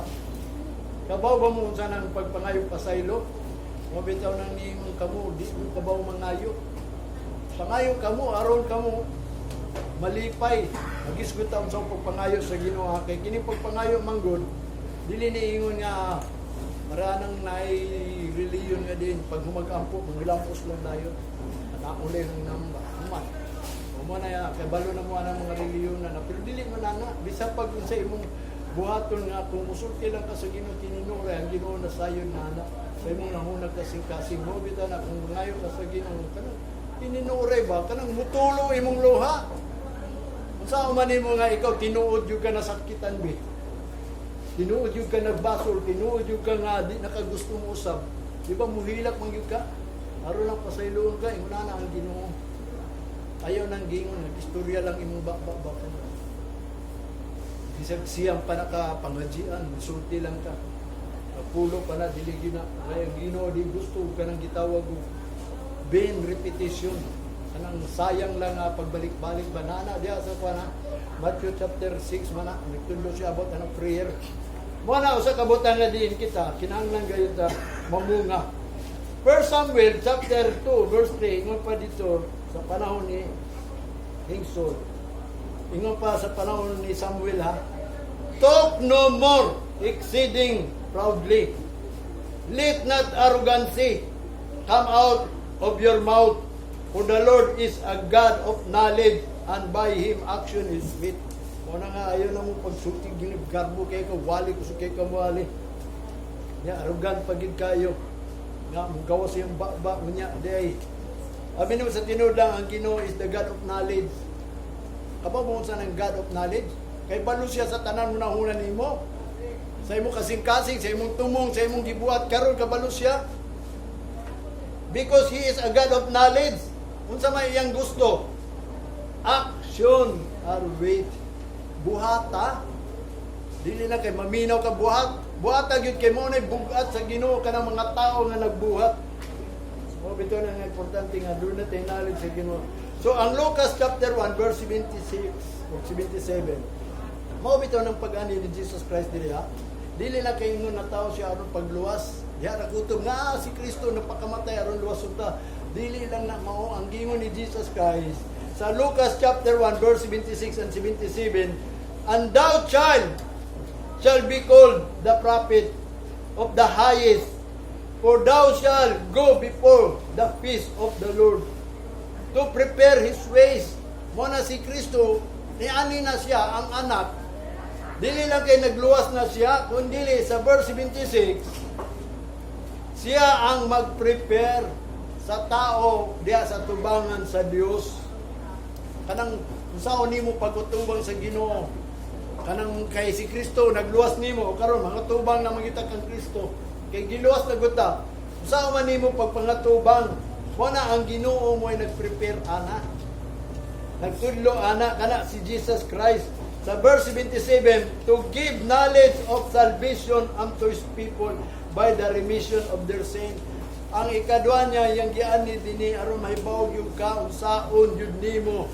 Kabaw ba mo unsa nang pagpangayo pasaylo? Mo bitaw nang niingon kamo, di mo kabaw mangayo. Pangayo kamo aron kamo malipay. Magisgot ta sa pagpangayo sa Ginoo kay kini pagpangayo manggod dili ni ingon nga maranang naay reliyon nga din pag humagampo manghilampos lang dayon. Anaulay ng namba. Human. Human na ya, kay balo na mo ang mga reliyon na, pero dili man na bisa pag sa imong buhaton nga kung musulti lang ka sa Ginoo, tininura ang Ginoo na sayon na ana sa imong nahunag kasing-kasing mo bitaw na kung mangayo ka sa Ginoo kanang tininura ba, kanang mutulo imong luha. Unsa man nimo nga ikaw tinuod jud ka nasakitan bi, tinuod jud ka nagbasol, tinuod jud ka nga di nakagusto mo usab, di ba muhilak man gyud ka aron lang pasayloon ka? Ingon na ang Ginoo, ayaw nang gingon nag-istorya lang imong ba ba ka. Bisag siyang pa naka pangajian, musulti lang ka. Pulo pa na, dili gyud na. Kaya ang Ginoo di gusto ka nang gitawag og vain repetition. Kanang sayang lang nga pagbalik-balik ba nana diha sa kuan ha. Matthew chapter 6 man na, nagtudlo siya about anong prayer. Mo na usa ka butang nga diin kita kinahanglan gayud ta mamunga. 1 Samuel chapter 2 verse 3, ingon pa dito sa panahon ni King Saul. Ingon pa sa panahon ni Samuel ha. "Talk no more exceeding proudly. Let not arrogancy come out of your mouth, for the Lord is a God of knowledge, and by Him action is fit." Mo na nga ayaw na mo pagsulti garbo kay ka wali ko kay ka wali. Ya arrogant pagid kayo. Nga mo gawas iyang ba unya di ay. Abi mo sa tinuod lang, ang Ginoo is the God of knowledge. Kabaw mo sa ng God of knowledge? Kay balo siya sa tanan mo nahunan nimo. Sa imong kasing-kasing, sa imong tumong, sa imong gibuhat karon, kabalo siya. Because He is a God of knowledge. Unsa may iyang gusto? Action are weight. Buhata. Dili na kay maminaw ka, buhat. Buhata gyud kay mo na bugat sa Ginoo kanang mga tao nga nagbuhat. Mo bitaw na nga importante nga doon na tayo knowledge sa Ginoo. So ang Lucas chapter 1 verse 76 o 77. Mao bitaw ng pag-ani ni Jesus Christ dili ha. Dili na kay ingon na tao siya aron pagluwas. Diha ra kutob nga ah, si Kristo napakamatay aron luwas ta. Dili lang na mao ang gingon ni Jesus Christ. Sa Lucas chapter 1 verse 76 and 77, "And thou, child, shall be called the prophet of the highest, for thou shalt go before the face of the Lord to prepare His ways." Mo na si Kristo, niani na siya ang anak. Dili lang kay nagluwas na siya, kundi sa verse 76, siya ang mag-prepare sa tao diha sa tubangan sa Dios. Kanang unsaon nimo pagutubang sa Ginoo. Kanang kay si Kristo nagluwas nimo karon mga tubang na mangita kang Kristo. Kay giluwas na gud ta. Unsaon man nimo pagpangatubang? Mo na ang Ginoo mo ay nag-prepare ana. Nagtudlo ana kana si Jesus Christ. Sa verse 77, "To give knowledge of salvation unto His people by the remission of their sin." Ang ikadwa niya, yang giani dinhi aron mahibaw gyud ka unsaon gyud nimo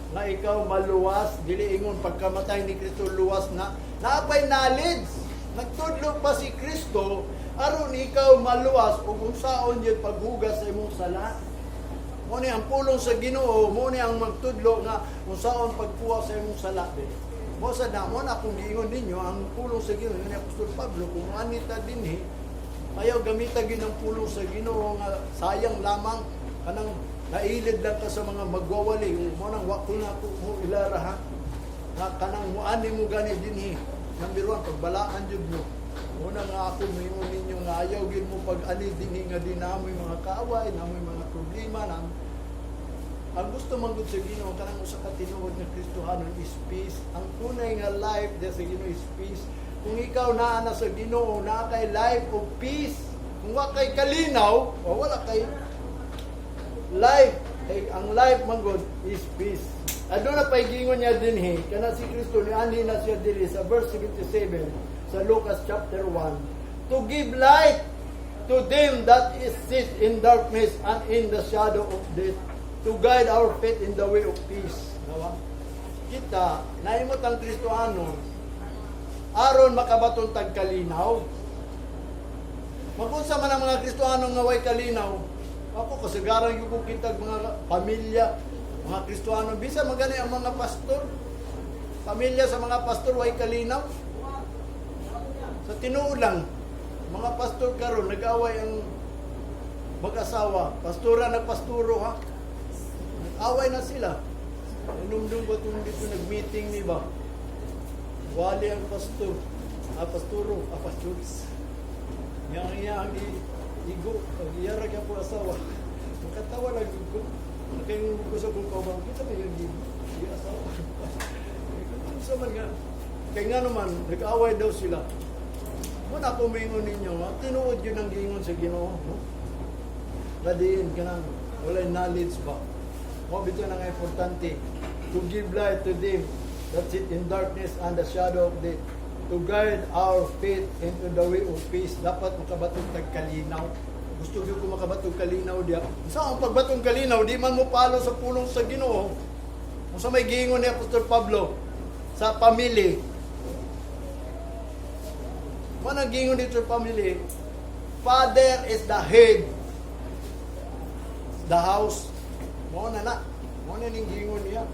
nga ikaw maluwas, dili ingon pagkamatay ni Kristo luwas na. Naapay knowledge. Nagtudlo pa si Kristo aron ikaw maluwas ug unsaon gyud paghugas sa imong sala. Mo ni ang pulong sa Ginoo, mo ni ang magtudlo nga unsaon pagkuha sa imong sala. Mo sa na mo na kung giingon ninyo ang pulong sa Ginoo ni Apostol Pablo, kung anita dinhi ayaw gamita gyud ang pulong sa Ginoo nga sayang lamang, kanang nailid lang ka sa mga magwawali. Mo nang wa ko na ko mo ilara ha nga kanang muani mo gani dinhi, number one, pagbalaan jud mo. Una nga ako moingon ninyo nga ayaw gyud mo pag ani dinhi nga di namoy mga kaaway, namoy mga problema, ang gusto man gud sa Ginoo kanang usa ka tinuod nga Kristohanon is peace. Ang tunay nga life diya sa Ginoo is peace. Kung ikaw naa na sa Ginoo, naa kay life of peace. Kung wa kay kalinaw, o wala kay life. Kay ang life man gud is peace. Aduna pay gingon niya dinhi, kana si Kristo ni anhi na siya diri sa verse 77 sa Lucas chapter 1, to give light to them that is sit in darkness and in the shadow of death, to guide our feet in the way of peace. Nawa? Kita, nahimot ang Kristohanon, aron makabaton tag kalinaw. Magunsa man ang mga Kristohano nga way kalinaw? Ako, kasagaran gyud ko kitag mga pamilya, mga Kristohano, bisa magani ang mga pastor. Pamilya sa mga pastor way kalinaw. Sa tinuod lang, mga pastor karon nag-away ang mag-asawa. Pastora nagpasturo ha. Nag-away na sila. Inumdum ba itong dito nag-meeting ni ba? Wali ang pastor. Ah, pasturo. Ah, pastor. Yang iya ang igo. Ang iyara ka po asawa. Makatawa lang gyud ko. Nakayong ko sa kong kaubang. Kita ba yung asawa? Sa man nga. Kaya nga naman, nag-away daw sila. Muna ako moingon ninyo, ha? Tinuod yun ang giingon sa Ginoo. No? Kadiin ka nang walay knowledge ba? Mo bitaw na nga importante to give light to them that sit in darkness and the shadow of death, to guide our feet into the way of peace. Dapat makabatong tag kalinaw. Gusto gyud ko makabatong kalinaw diya. Sa ang pagbatong kalinaw, di man mo follow sa pulong sa Ginoo. Unsa may giingon ni Apostol Pablo sa family? Mo nang giingon dito sa family, father is the head the house. Mo na na. Mo na ning giingon niya.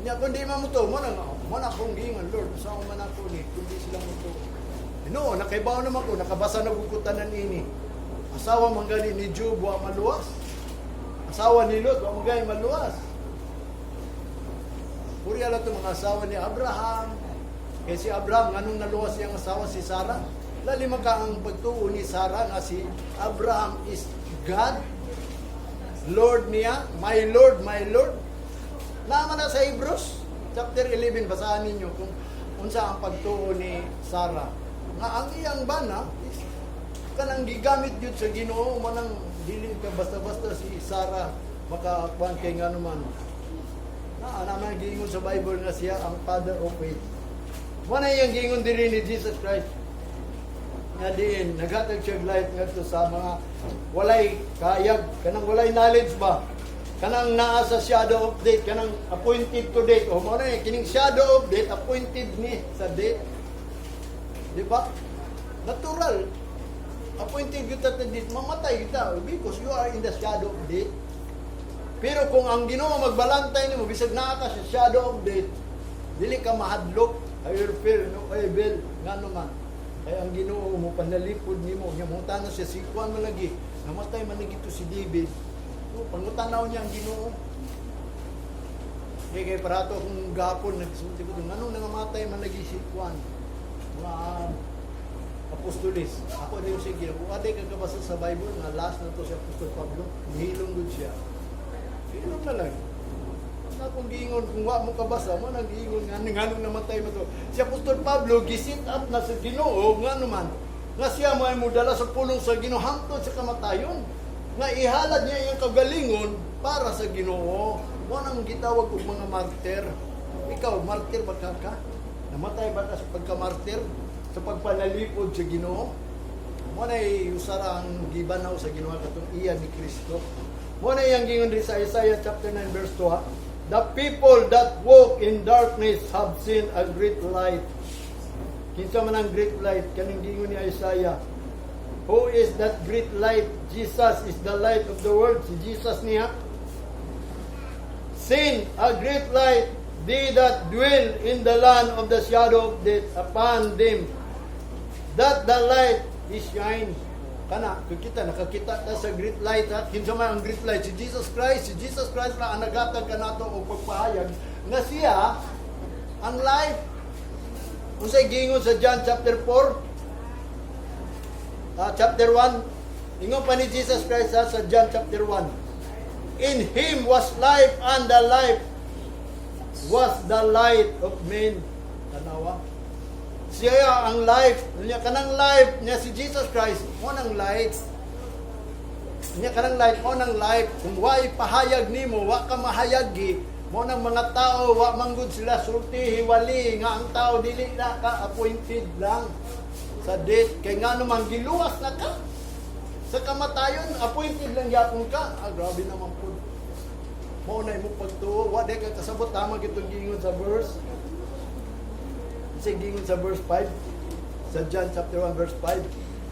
Niya kung di man mo to, mo na akong giingon, "Lord, sa man ako ni kundi sila mo to." No, nakaibaw naman ko, nakabasa na ko tanan ini. Asawa man gani ni Job wa maluwas. Asawa ni Lot wa man gani maluwas. Puri ala to mga asawa ni Abraham. Kay si Abraham, nganong naluwas siyang asawa si Sarah? Lali man ka ang pagtuo ni Sarah nga si Abraham is God. Lord niya, my Lord, my Lord. Naman na sa Hebrews, chapter 11, basahan ninyo kung unsa ang pagtuo ni Sarah. Nga ang iyang bana is kanang gigamit gyud sa Ginoo, manang dili ka basta-basta si Sarah makakuan kay ngano man. Na naman giingon sa Bible nga siya ang father of faith. Mo na iyang giingon diri ni Jesus Christ nga diin naghatag siya og light ngadto sa mga walay kaayag, kanang walay knowledge ba, kanang naa sa shadow of death, kanang appointed to death. O mo na eh, kining shadow of death, appointed ni sa death, di ba? Natural, appointed kita to death, mamatay kita because you are in the shadow of death. Pero kung ang Ginoo magbalantay nimo bisag naa ka sa shadow of death, dili ka mahadlok. I will fear no evil. Ngano man? Kaya ang Ginoo mo panalipod nimo. Nya mangutana siya si kuan man lagi. Namatay man lagi to si David. Oh, pangutanaw niya ang Ginoo. Kay kay parato kung gapon nagsulti ko nganong nangamatay man lagi si kuan mga apostolis. Ako din, sige, kung aday ka kabasa sa Bible nga last na to si Apostol Pablo, nihilom gud siya. Hilom na lang. Ang akong giingon, kung wa mo kabasa, mo nang giingon nga nganong namatay mo to. Si Apostol Pablo gisit up na sa Ginoo, nga naman nga siya mo ay modala sa pulong sa Ginoo hangtod sa kamatayon. Nga ihalad niya iyang kagalingon para sa Ginoo. Mo nang gitawag og mga martir. Ikaw, martir ba ka ka? Namatay ba ka sa pagka-martir? Sa pagpanalipod sa Ginoo? Mo na usara ang gibanaw sa Ginoo katong iya ni Kristo. Mo na iyang gingon din sa Isaiah chapter 9 verse 2 ha. "The people that walk in darkness have seen a great light." Kinsa man ang great light kaning gingon ni Isaiah? Who is that great light? Jesus is the light of the world. Si Jesus niya. "Seen a great light, they that dwell in the land of the shadow of death, upon them that the light is shine." Kana, kung kita, nakakita ta sa great light, ha? Kinsa man ang great light? Si Jesus Christ. Si Jesus Christ na ang naghatag kanato og pagpahayag nga siya ang life. Unsay giingon sa John chapter 4? Chapter 1. Ingon pa ni Jesus Christ ha, sa John chapter 1. "In Him was life, and the life was the light of men." Tanawa. Siya ang life. Niya kanang life niya si Jesus Christ mo nang light. Niya kanang light mo nang life. Kung wa ipahayag nimo, wa ka mahayagi mo nang mga tao wa manggod sila sulti hiwali nga ang tao dili na ka appointed lang sa death kay nga naman giluwas na ka sa kamatayon, appointed lang gyapon ka. Ah, grabe naman pud. Mao na imo pagtuo, wa di ka kasabot. Tama gitong giingon sa verse. Kasi giingon sa verse 5, sa John chapter 1 verse 5.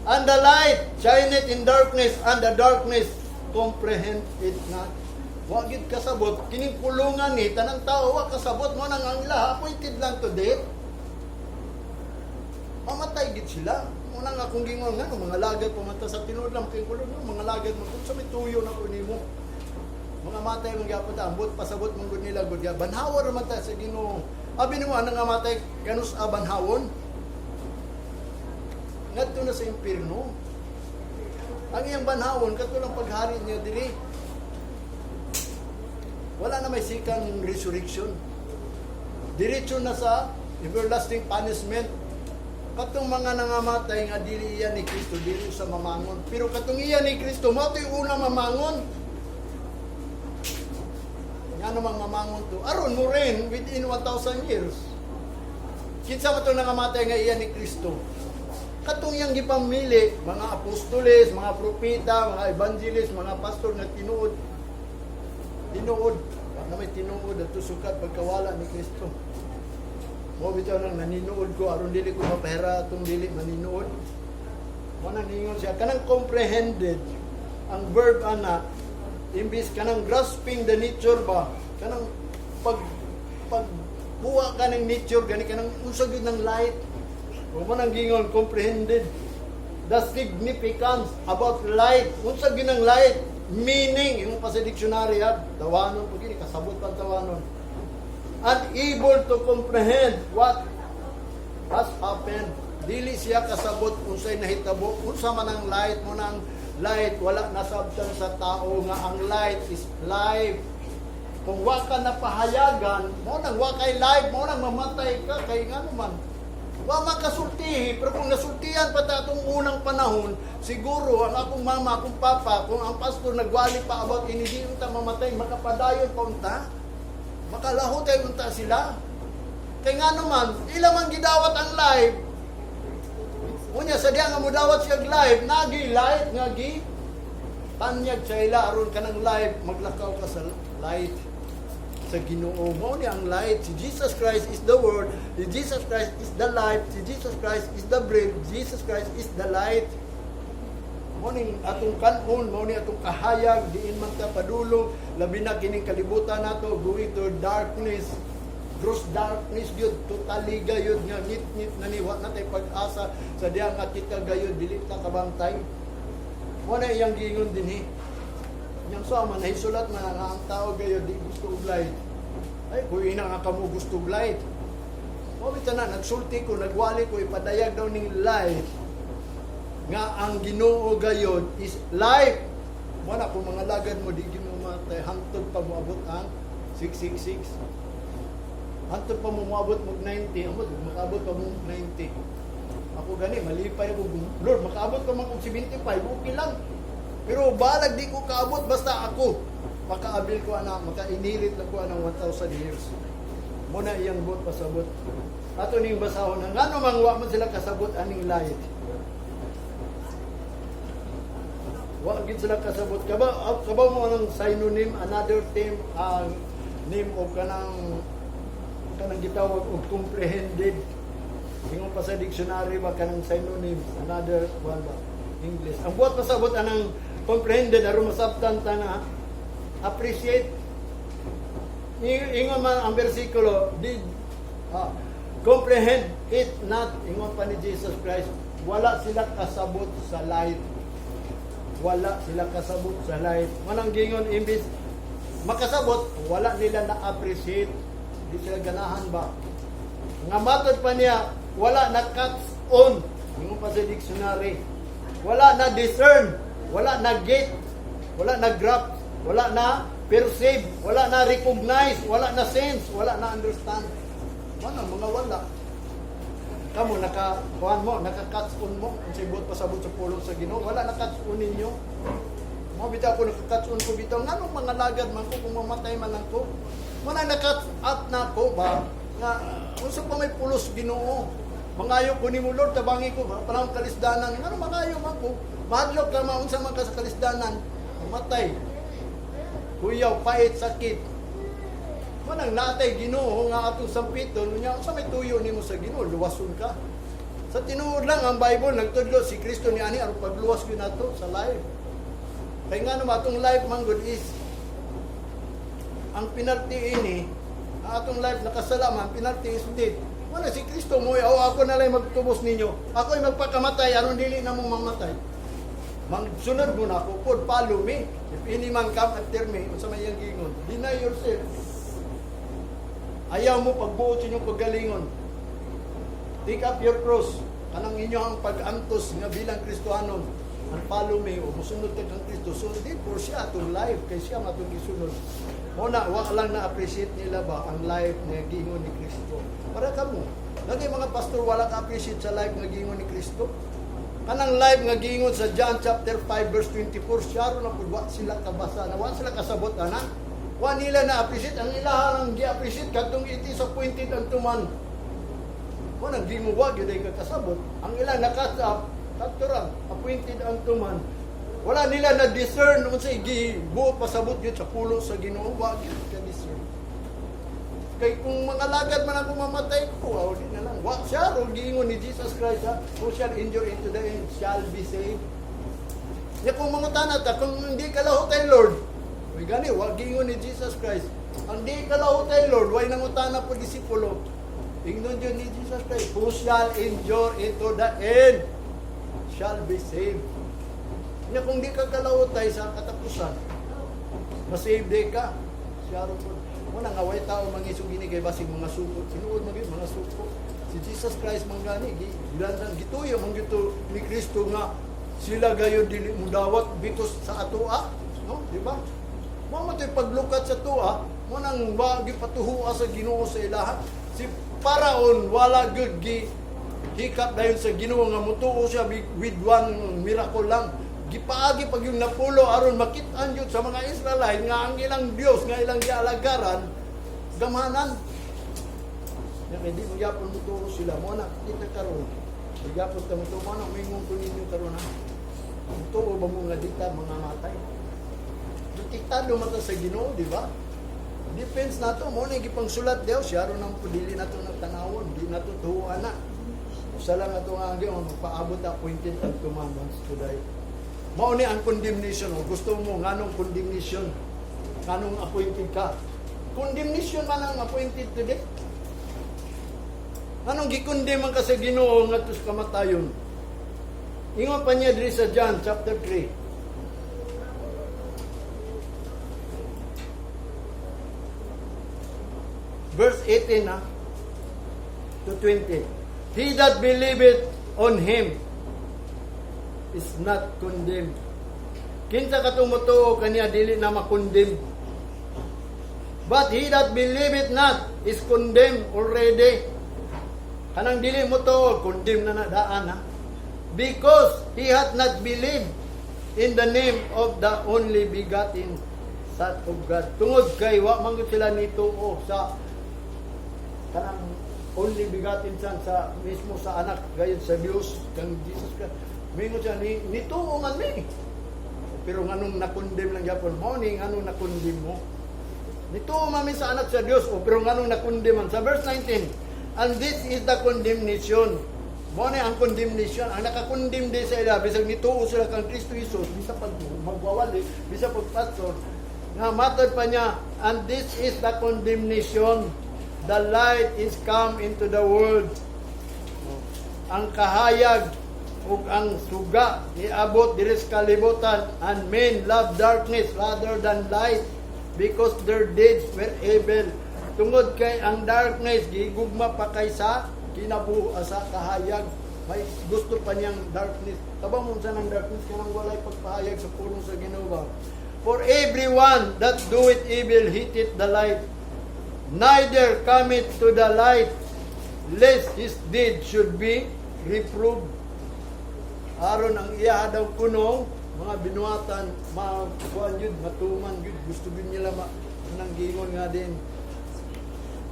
"And the light shineth in darkness, and the darkness comprehend it not." Wa gid kasabot kining pulungan ni tanang tao, wa kasabot mo nang ang ila appointed lang to death. Mamatay gid sila. Mo nang akong gingon nga mga lagad pamata sa tinuod lang kay kulong mga lagad mo kung sa may tuyo na ko nimo. Mga matay man gyapon ta, ambot pasabot man gud nila gud ya. Banhawa ra man ta sa Ginoo. Abi nimo ana nga matay kanus a banhawon? Ngadto na sa impierno. Ang iyang banhawon kato lang paghari niya diri. Wala na may second resurrection. Diretso na sa everlasting punishment. Katong mga nangamatay nga dili iya ni Kristo, dili sa mamangon. Pero katong iya ni Kristo, mao to'y una mamangon. Nga namang mamangon to. Aron mo rin within 1,000 years. Kinsa man to nangamatay nga iya ni Kristo? Katong iyang gipamili, mga apostoles, mga propeta, mga evangelist, mga pastor nga tinuod. Tinuod. Wa na may tinuod at sukat pagkawala ni Kristo. Mo bitaw nang naninuod ko aron dili ko mapahira atong dili maninuod. Mo nang ningon siya kanang comprehended ang verb ana, imbis kanang grasping the nature ba, kanang pag kuha ka ng nature gani, kanang unsa gyud ng light. Mo nang gingon comprehended the significance about light, unsa gyud ng light meaning. Yung pa sa dictionary ha, tawanon pag gini kasabot pa tawanon, unable to comprehend what has happened. Dili siya kasabot unsay nahitabo, unsa man ang light. Mo nang light wala nasabtan sa tao nga ang light is life. Kung wa ka napahayagan, mo nang wa kay life, mo nang mamatay ka kay ngano man wa makasultihi. Pero kung nasultihan pa ta atong unang panahon, siguro ang akong mama, akong papa, kung ang pastor nagwali pa about ini, di unta mamatay, makapadayon pa unta, makalahutay unta sila. Kay nga naman, ila man gidawat ang life. Unya sa diya nga mudawat siya og life, nagi light nga gi tanyag sa ila aron kanang life, maglakaw ka sa light sa Ginoo. Mao ni ang light. Si Jesus Christ is the Word. Si Jesus Christ is the life. Si Jesus Christ is the bread. Jesus Christ is the light. Mao ning atong kanon, mao ni atong kahayag, diin man ta padulong, labi na kining kalibutan nato going to darkness, gross darkness gyud, totally gayud nga ngit-ngit na ni wa na tay pag-asa sa diya nga kita gayud dili ta kabantay. Mo na iyang giingon dinhi. Yang sa man nahisulat man nga ang tao gayud di gusto og light. Ay, kuy ina nga kamo gusto og light. Mo bitaw na nagsulti ko, nagwali ko, ipadayag daw ning light nga ang Ginoo gayod is life. Mo na kung mga lagad mo di gyud mo matay hangtod pa moabot ang 666. Hangtod pa mo moabot mo 90, amot makaabot pa mo 90. Ako gani malipay ko, "Lord, makaabot pa man kog 75, okay lang." Pero balag di ko kaabot, basta ako makaabil ko ana, maka-inherit lang ko anang 1,000 years. Mo na iyang buot pasabot. Ato ning basahon ang ngano mang wa man sila kasabot aning light. Wa gid sila kasabot. Kabaw mo anong synonym, another term, ang name of kanang gitawag og comprehended. Ingon pa sa dictionary ba, kanang synonyms, another one ba English. Ang buot pasabot anang comprehended aron masabtan ta na appreciate. Ingon man ang bersikulo, did comprehend it not. Ingon pa ni Jesus Christ, wala sila kasabot sa light, wala sila kasabot sa light. Manang gingon, imbis makasabot, wala nila na-appreciate. Di sila ganahan ba? Nga matod pa niya, wala na catch on. Ingon pa sa dictionary. Wala na discern, wala na get, wala na grasp, wala na perceive, wala na recognize, wala na sense, wala na understand. Wala, mga wala. Kamo naka kuan mo, naka-catch on mo, unsay buot pasabot sa pulong sa Ginoo, wala na catch on ninyo. Mo bitaw ako, naka-catch on ko bitaw, nganong mga lagad man ko kung mamatay man lang ko. Mo na naka-catch up na ko ba nga unsa pa may pulos Ginoo. Mangayo ko nimo, Lord, tabangi ko ba parang kalisdanan, ngano mangayo man ko. Mahadlok ka maunsa man ka sa kalisdanan, mamatay. Kuyaw, pait, sakit. Manang natay Ginoo nga atong sampiton, unya unsa may tuyo nimo sa Ginoo, luwason ka. Sa tinuod lang ang Bible nagtudlo si Kristo ni ani aron pagluwas gyud nato sa life. Kay nga naman atong life man gud is ang penalty ini, ang atong life nakasala man, penalty is death. Wala si Kristo mo, "Oh, ako na lang magtubos ninyo. Ako ay magpakamatay aron dili na mo mamatay. Magsunod mo na ako, pod follow me. If any man come after me," unsa may iyang giingon? "Deny yourself." Ayaw mo pagbuot sa inyong kagalingon. Take up your cross. Kanang inyong pag-antos nga bilang Kristohanon. And follow me o musunod ka kang Kristo. So, therefore siya atong life kay siya matong gisunod. Mo na wa lang na appreciate nila ba ang life na giingon ni Kristo. Para kamo. Lagi mga pastor wala ka appreciate sa life nga giingon ni Kristo. Kanang life nga giingon sa John chapter 5 verse 24, siya ro na pud wa sila kabasa, na wa sila kasabot ana. Wa nila na appreciate ang ilaha ang gi-appreciate kadtong "It is appointed unto man." Wa nang giingon, wa gyud ay kakasabot. Ang ilang nakasap kadto ra, "Appointed unto man." Wala nila na discern unsay gibuot pasabot gyud sa pulong sa Ginoo, wa gyud ka discern. Kay kung mga lagad man ako, mamatay ko, aw di na lang. Wa siya ro giingon ni Jesus Christ ha, "Who shall endure into the end shall be saved." Ya kung mangutana ta kung hindi ka lahutay Lord, uy gani wa giingon ni Jesus Christ. Ang di ka lahutay Lord, way nangutana po disipulo. Ingnon jud ni Jesus Christ, "Who shall endure into the end shall be saved." Nya kung di ka kalahutay sa katapusan, masave di ka. Siya ro po. Muna nga way tao mangisog gini kay basig mga suko. Sinuod man gyud mga suko. Si Jesus Christ man gani gi gilansan gituyo man gyud to ni Kristo nga sila gayon dili mo dawat because sa atoa, no? Di ba? Mo mo to'y paglukat sa tuwa, mo nang wa gipatuhua sa Ginoo sa ilaha. Si Paraon wala gyud gi hikap dayon sa Ginoo nga mutuo siya with one miracle lang. Gipaagi pag yung napulo aron makit-an jud sa mga Israelite nga ang ilang Dios nga ilang gialagaran gamhanan. Nya kay di mo gyapon mutuo sila mo na kita karon. Di gyapon ta mutuo mo na mingon ko ninyo karon ha. Mutuo ba mo nga dita mga matay? Protektado man ta sa Ginoo, di ba? Defense nato mo na gipangsulat daw siya ron ang dili nato ng tanawon, di nato tuhuan na. Usa lang ato nga ang magpaabot ta appointed unto man wants to die. Mao ni ang condemnation. O gusto mo nganong condemnation? Nganong appointed ka? Condemnation man ang appointed today. Anong gikondem man ka sa Ginoo ngadto sa kamatayon? Ingon pa niya diri sa John chapter 3. Verse 18 na to 20. He that believeth on him is not condemned. Kinsa katong motuo kaniya dili na makondemn. But he that believeth not is condemned already. Kanang dili mo to, condemn na na daan ha. Because he hath not believed in the name of the only begotten Son of God. Tungod kay wa man gyud sila nituo sa kanang only begotten Son, sa mismo sa anak gayon sa Dios kang Jesus Christ. Mingon siya ni nituo man mi. Pero nganong nakondemn lang gyapon mo ni, nganong nakondemn mo? Nituo man mi sa anak sa Dios o pero nganong nakondemn man? Sa verse 19, and this is the condemnation. Mo ni ang condemnation, ang nakakondemn di sa ila bisag nituo sila kang Kristo Jesus, bisa pag magwawali, bisa pag pastor, nga matod pa niya, and this is the condemnation. The light is come into the world. Ang kahayag ug ang suga niabot diri sa kalibutan, and men love darkness rather than light because their deeds were evil. Tungod kay ang darkness gigugma pa kaysa kinabuhi sa kahayag. May gusto pa niyang darkness. Kabalo mo unsa ng darkness? Kanang walay pagpahayag sa pulong sa Ginoo ba? "For everyone that doeth evil hateth the light, neither cometh to the light, lest his deed should be reproved." Aron ang iya daw kuno mga binuhatan makuan yun, matuman yun, gusto yun nila ma nang gingon nga din.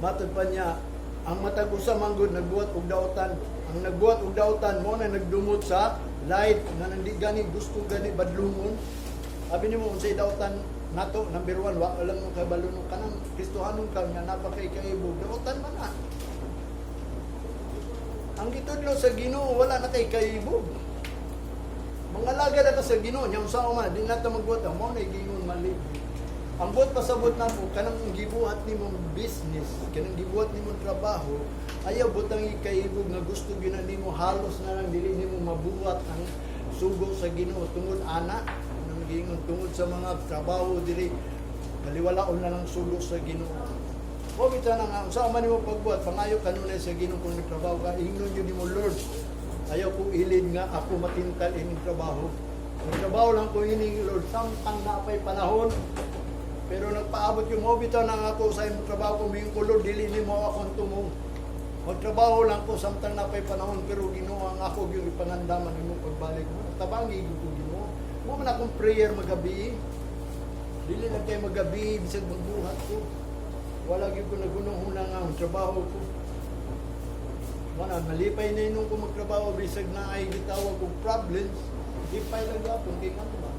Matod pa niya, ang matag usa manggod nagbuhat og dautan. Ang nagbuhat og dautan mo na nagdumot sa light nga nandi gani gusto gani badlungon. Abi nimo, unsay dautan nato? Number one, wa lang mo kabalo no, kanang Kristohanon ka nga napakay kaibog, dautan man na. Ang gitudlo sa Ginoo, wala na kay kaibog. Mga laga na ka sa Ginoo nya, unsa man di na ta magbuhat mo na gingon mali. Ang buot pasabot nako, kanang gibuhat nimong business, kanang gibuhat nimong trabaho, ayaw butang ikaibog nga gusto gyud na nimo, halos na lang dili nimo mabuhat ang sugo sa Ginoo tungod ana nang gingon, tungod sa mga trabaho dili, baliwalaon na lang sugo sa Ginoo. O bitaw na nga unsa man nimo pagbuhat, pangayo kanunay sa Ginoo. Kung nagtrabaho ka, ingnon gyud nimo, "Lord, ayaw ko ilin nga ako matintal ining trabaho. Nagtrabaho lang ko ini, Lord, samtang napay panahon." Pero nagpaabot yung mo, bitaw na nga ako sa imong trabaho ko, moingon ko, "Lord, dili nimo akong tumong. Magtrabaho lang ko samtang napay panahon, pero Ginoo, ang ako gyud ipangandaman imong pagbalik mo. Tabangi gyud ko, Ginoo." Mo man akong prayer magabi. Dili lang kay magabi, bisag magbuhat ko. Wala gyud ko nagunong-huna nga ang trabaho ko. Mana, nalipay na inong ko magtrabaho bisag na ay gitawag og problems. Lipay lang gyapon kay ngano ba?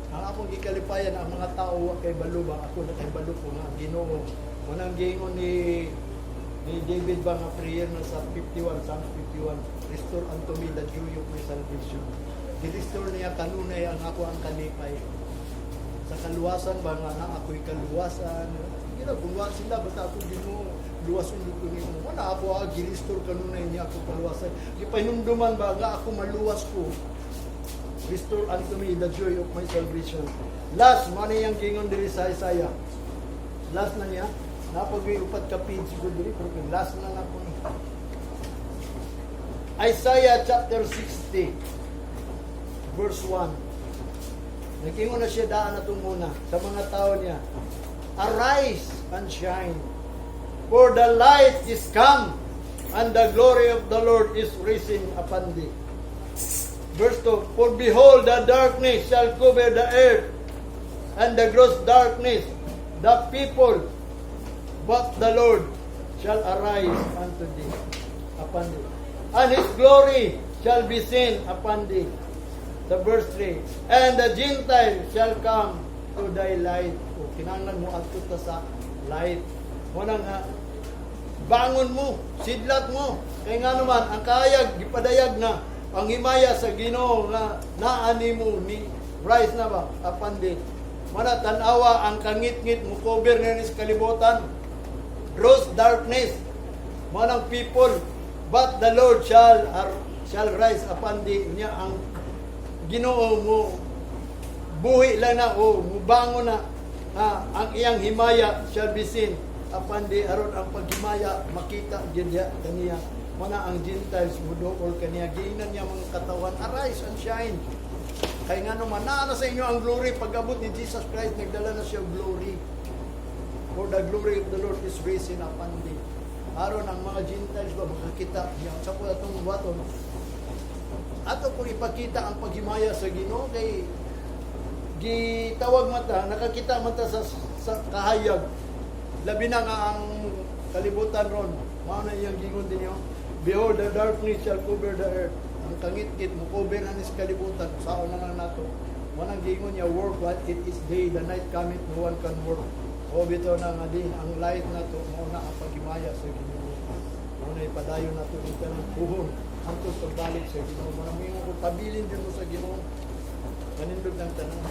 Ang akong gikalipayan, ang mga tao wa kay balo ba, ako na kay balo ko nga ang Ginoo. Unang giingon ni David ba nga prayer na sa 51, Psalms 51, "Restore unto me the joy of my salvation." Gi-restore niya kanunay ang ako ang kalipay. Sa kaluwasan ba nga na ako'y kaluwasan. Sige lang, kung wa sila, basta ako, Ginoo, luwason jud ko nimo. Wala ako, gi-restore kanunay niya ako kaluwasan. Gipahinumduman ba nga ako maluwas ko. "Restore unto me the joy of my salvation." Last, mo na yung gingon diri sa Isaiah. Last na niya. Napag upat ka page siguro diri, pero last na na po ni. Isaiah chapter 60, verse 1. Nag-ingon na siya daan na muna sa mga tao niya. "Arise and shine, for the light is come, and the glory of the Lord is risen upon thee." Verse 2, "For behold, the darkness shall cover the earth, and the gross darkness the people, but the Lord shall arise unto thee, upon thee, and his glory shall be seen upon thee." The verse 3, "And the Gentile shall come to thy light." O, kinahanglan mo adto ta sa light. Muna nga, bangon mo, sidlat mo. Kay nga naman, ang kahayag, gipadayag na, ang himaya sa Ginoo nga naa nimo ni rise na ba upon thee. Mana tan-awa ang kangitngit mo cover na ni sa kalibutan. Gross darkness. Manang people, but the Lord shall rise upon thee. Niya ang Ginoo mo buhi lang na o mubangon na ang iyang himaya shall be seen upon thee, aron ang paghimaya makita gyud diha kaniya. Mana ang Gentiles muduol kaniya. Giingnan niya mga katawan, "Arise and shine." Kay nga naman, naa na sa inyo ang glory. Pag-abot ni Jesus Christ, nagdala na siya og glory. "For the glory of the Lord is risen upon thee." Aron ang mga Gentiles ba makakita niya sa po atong buhaton. Ato pong ipakita ang paghimaya sa Ginoo kay gitawag mata, nakakita mata sa kahayag. Labi na nga ang kalibutan ron. Mao na iyang gingon din niyo. "Behold, the darkness shall cover the earth." Ang kangitngit mo cover na ni sa kalibutan. Sao na lang nato. Wanang gingon niya, "Work while it is day, the night cometh, no one can work." O bitaw na nga din, ang light nato, mao na ang paghimaya sa Ginoo. Mao na ipadayon nato dito ng puhon hangtod pagbalik sa Ginoo. Mao na moingon ko, pabilin din mo sa Ginoo. Kanindot ng tanan.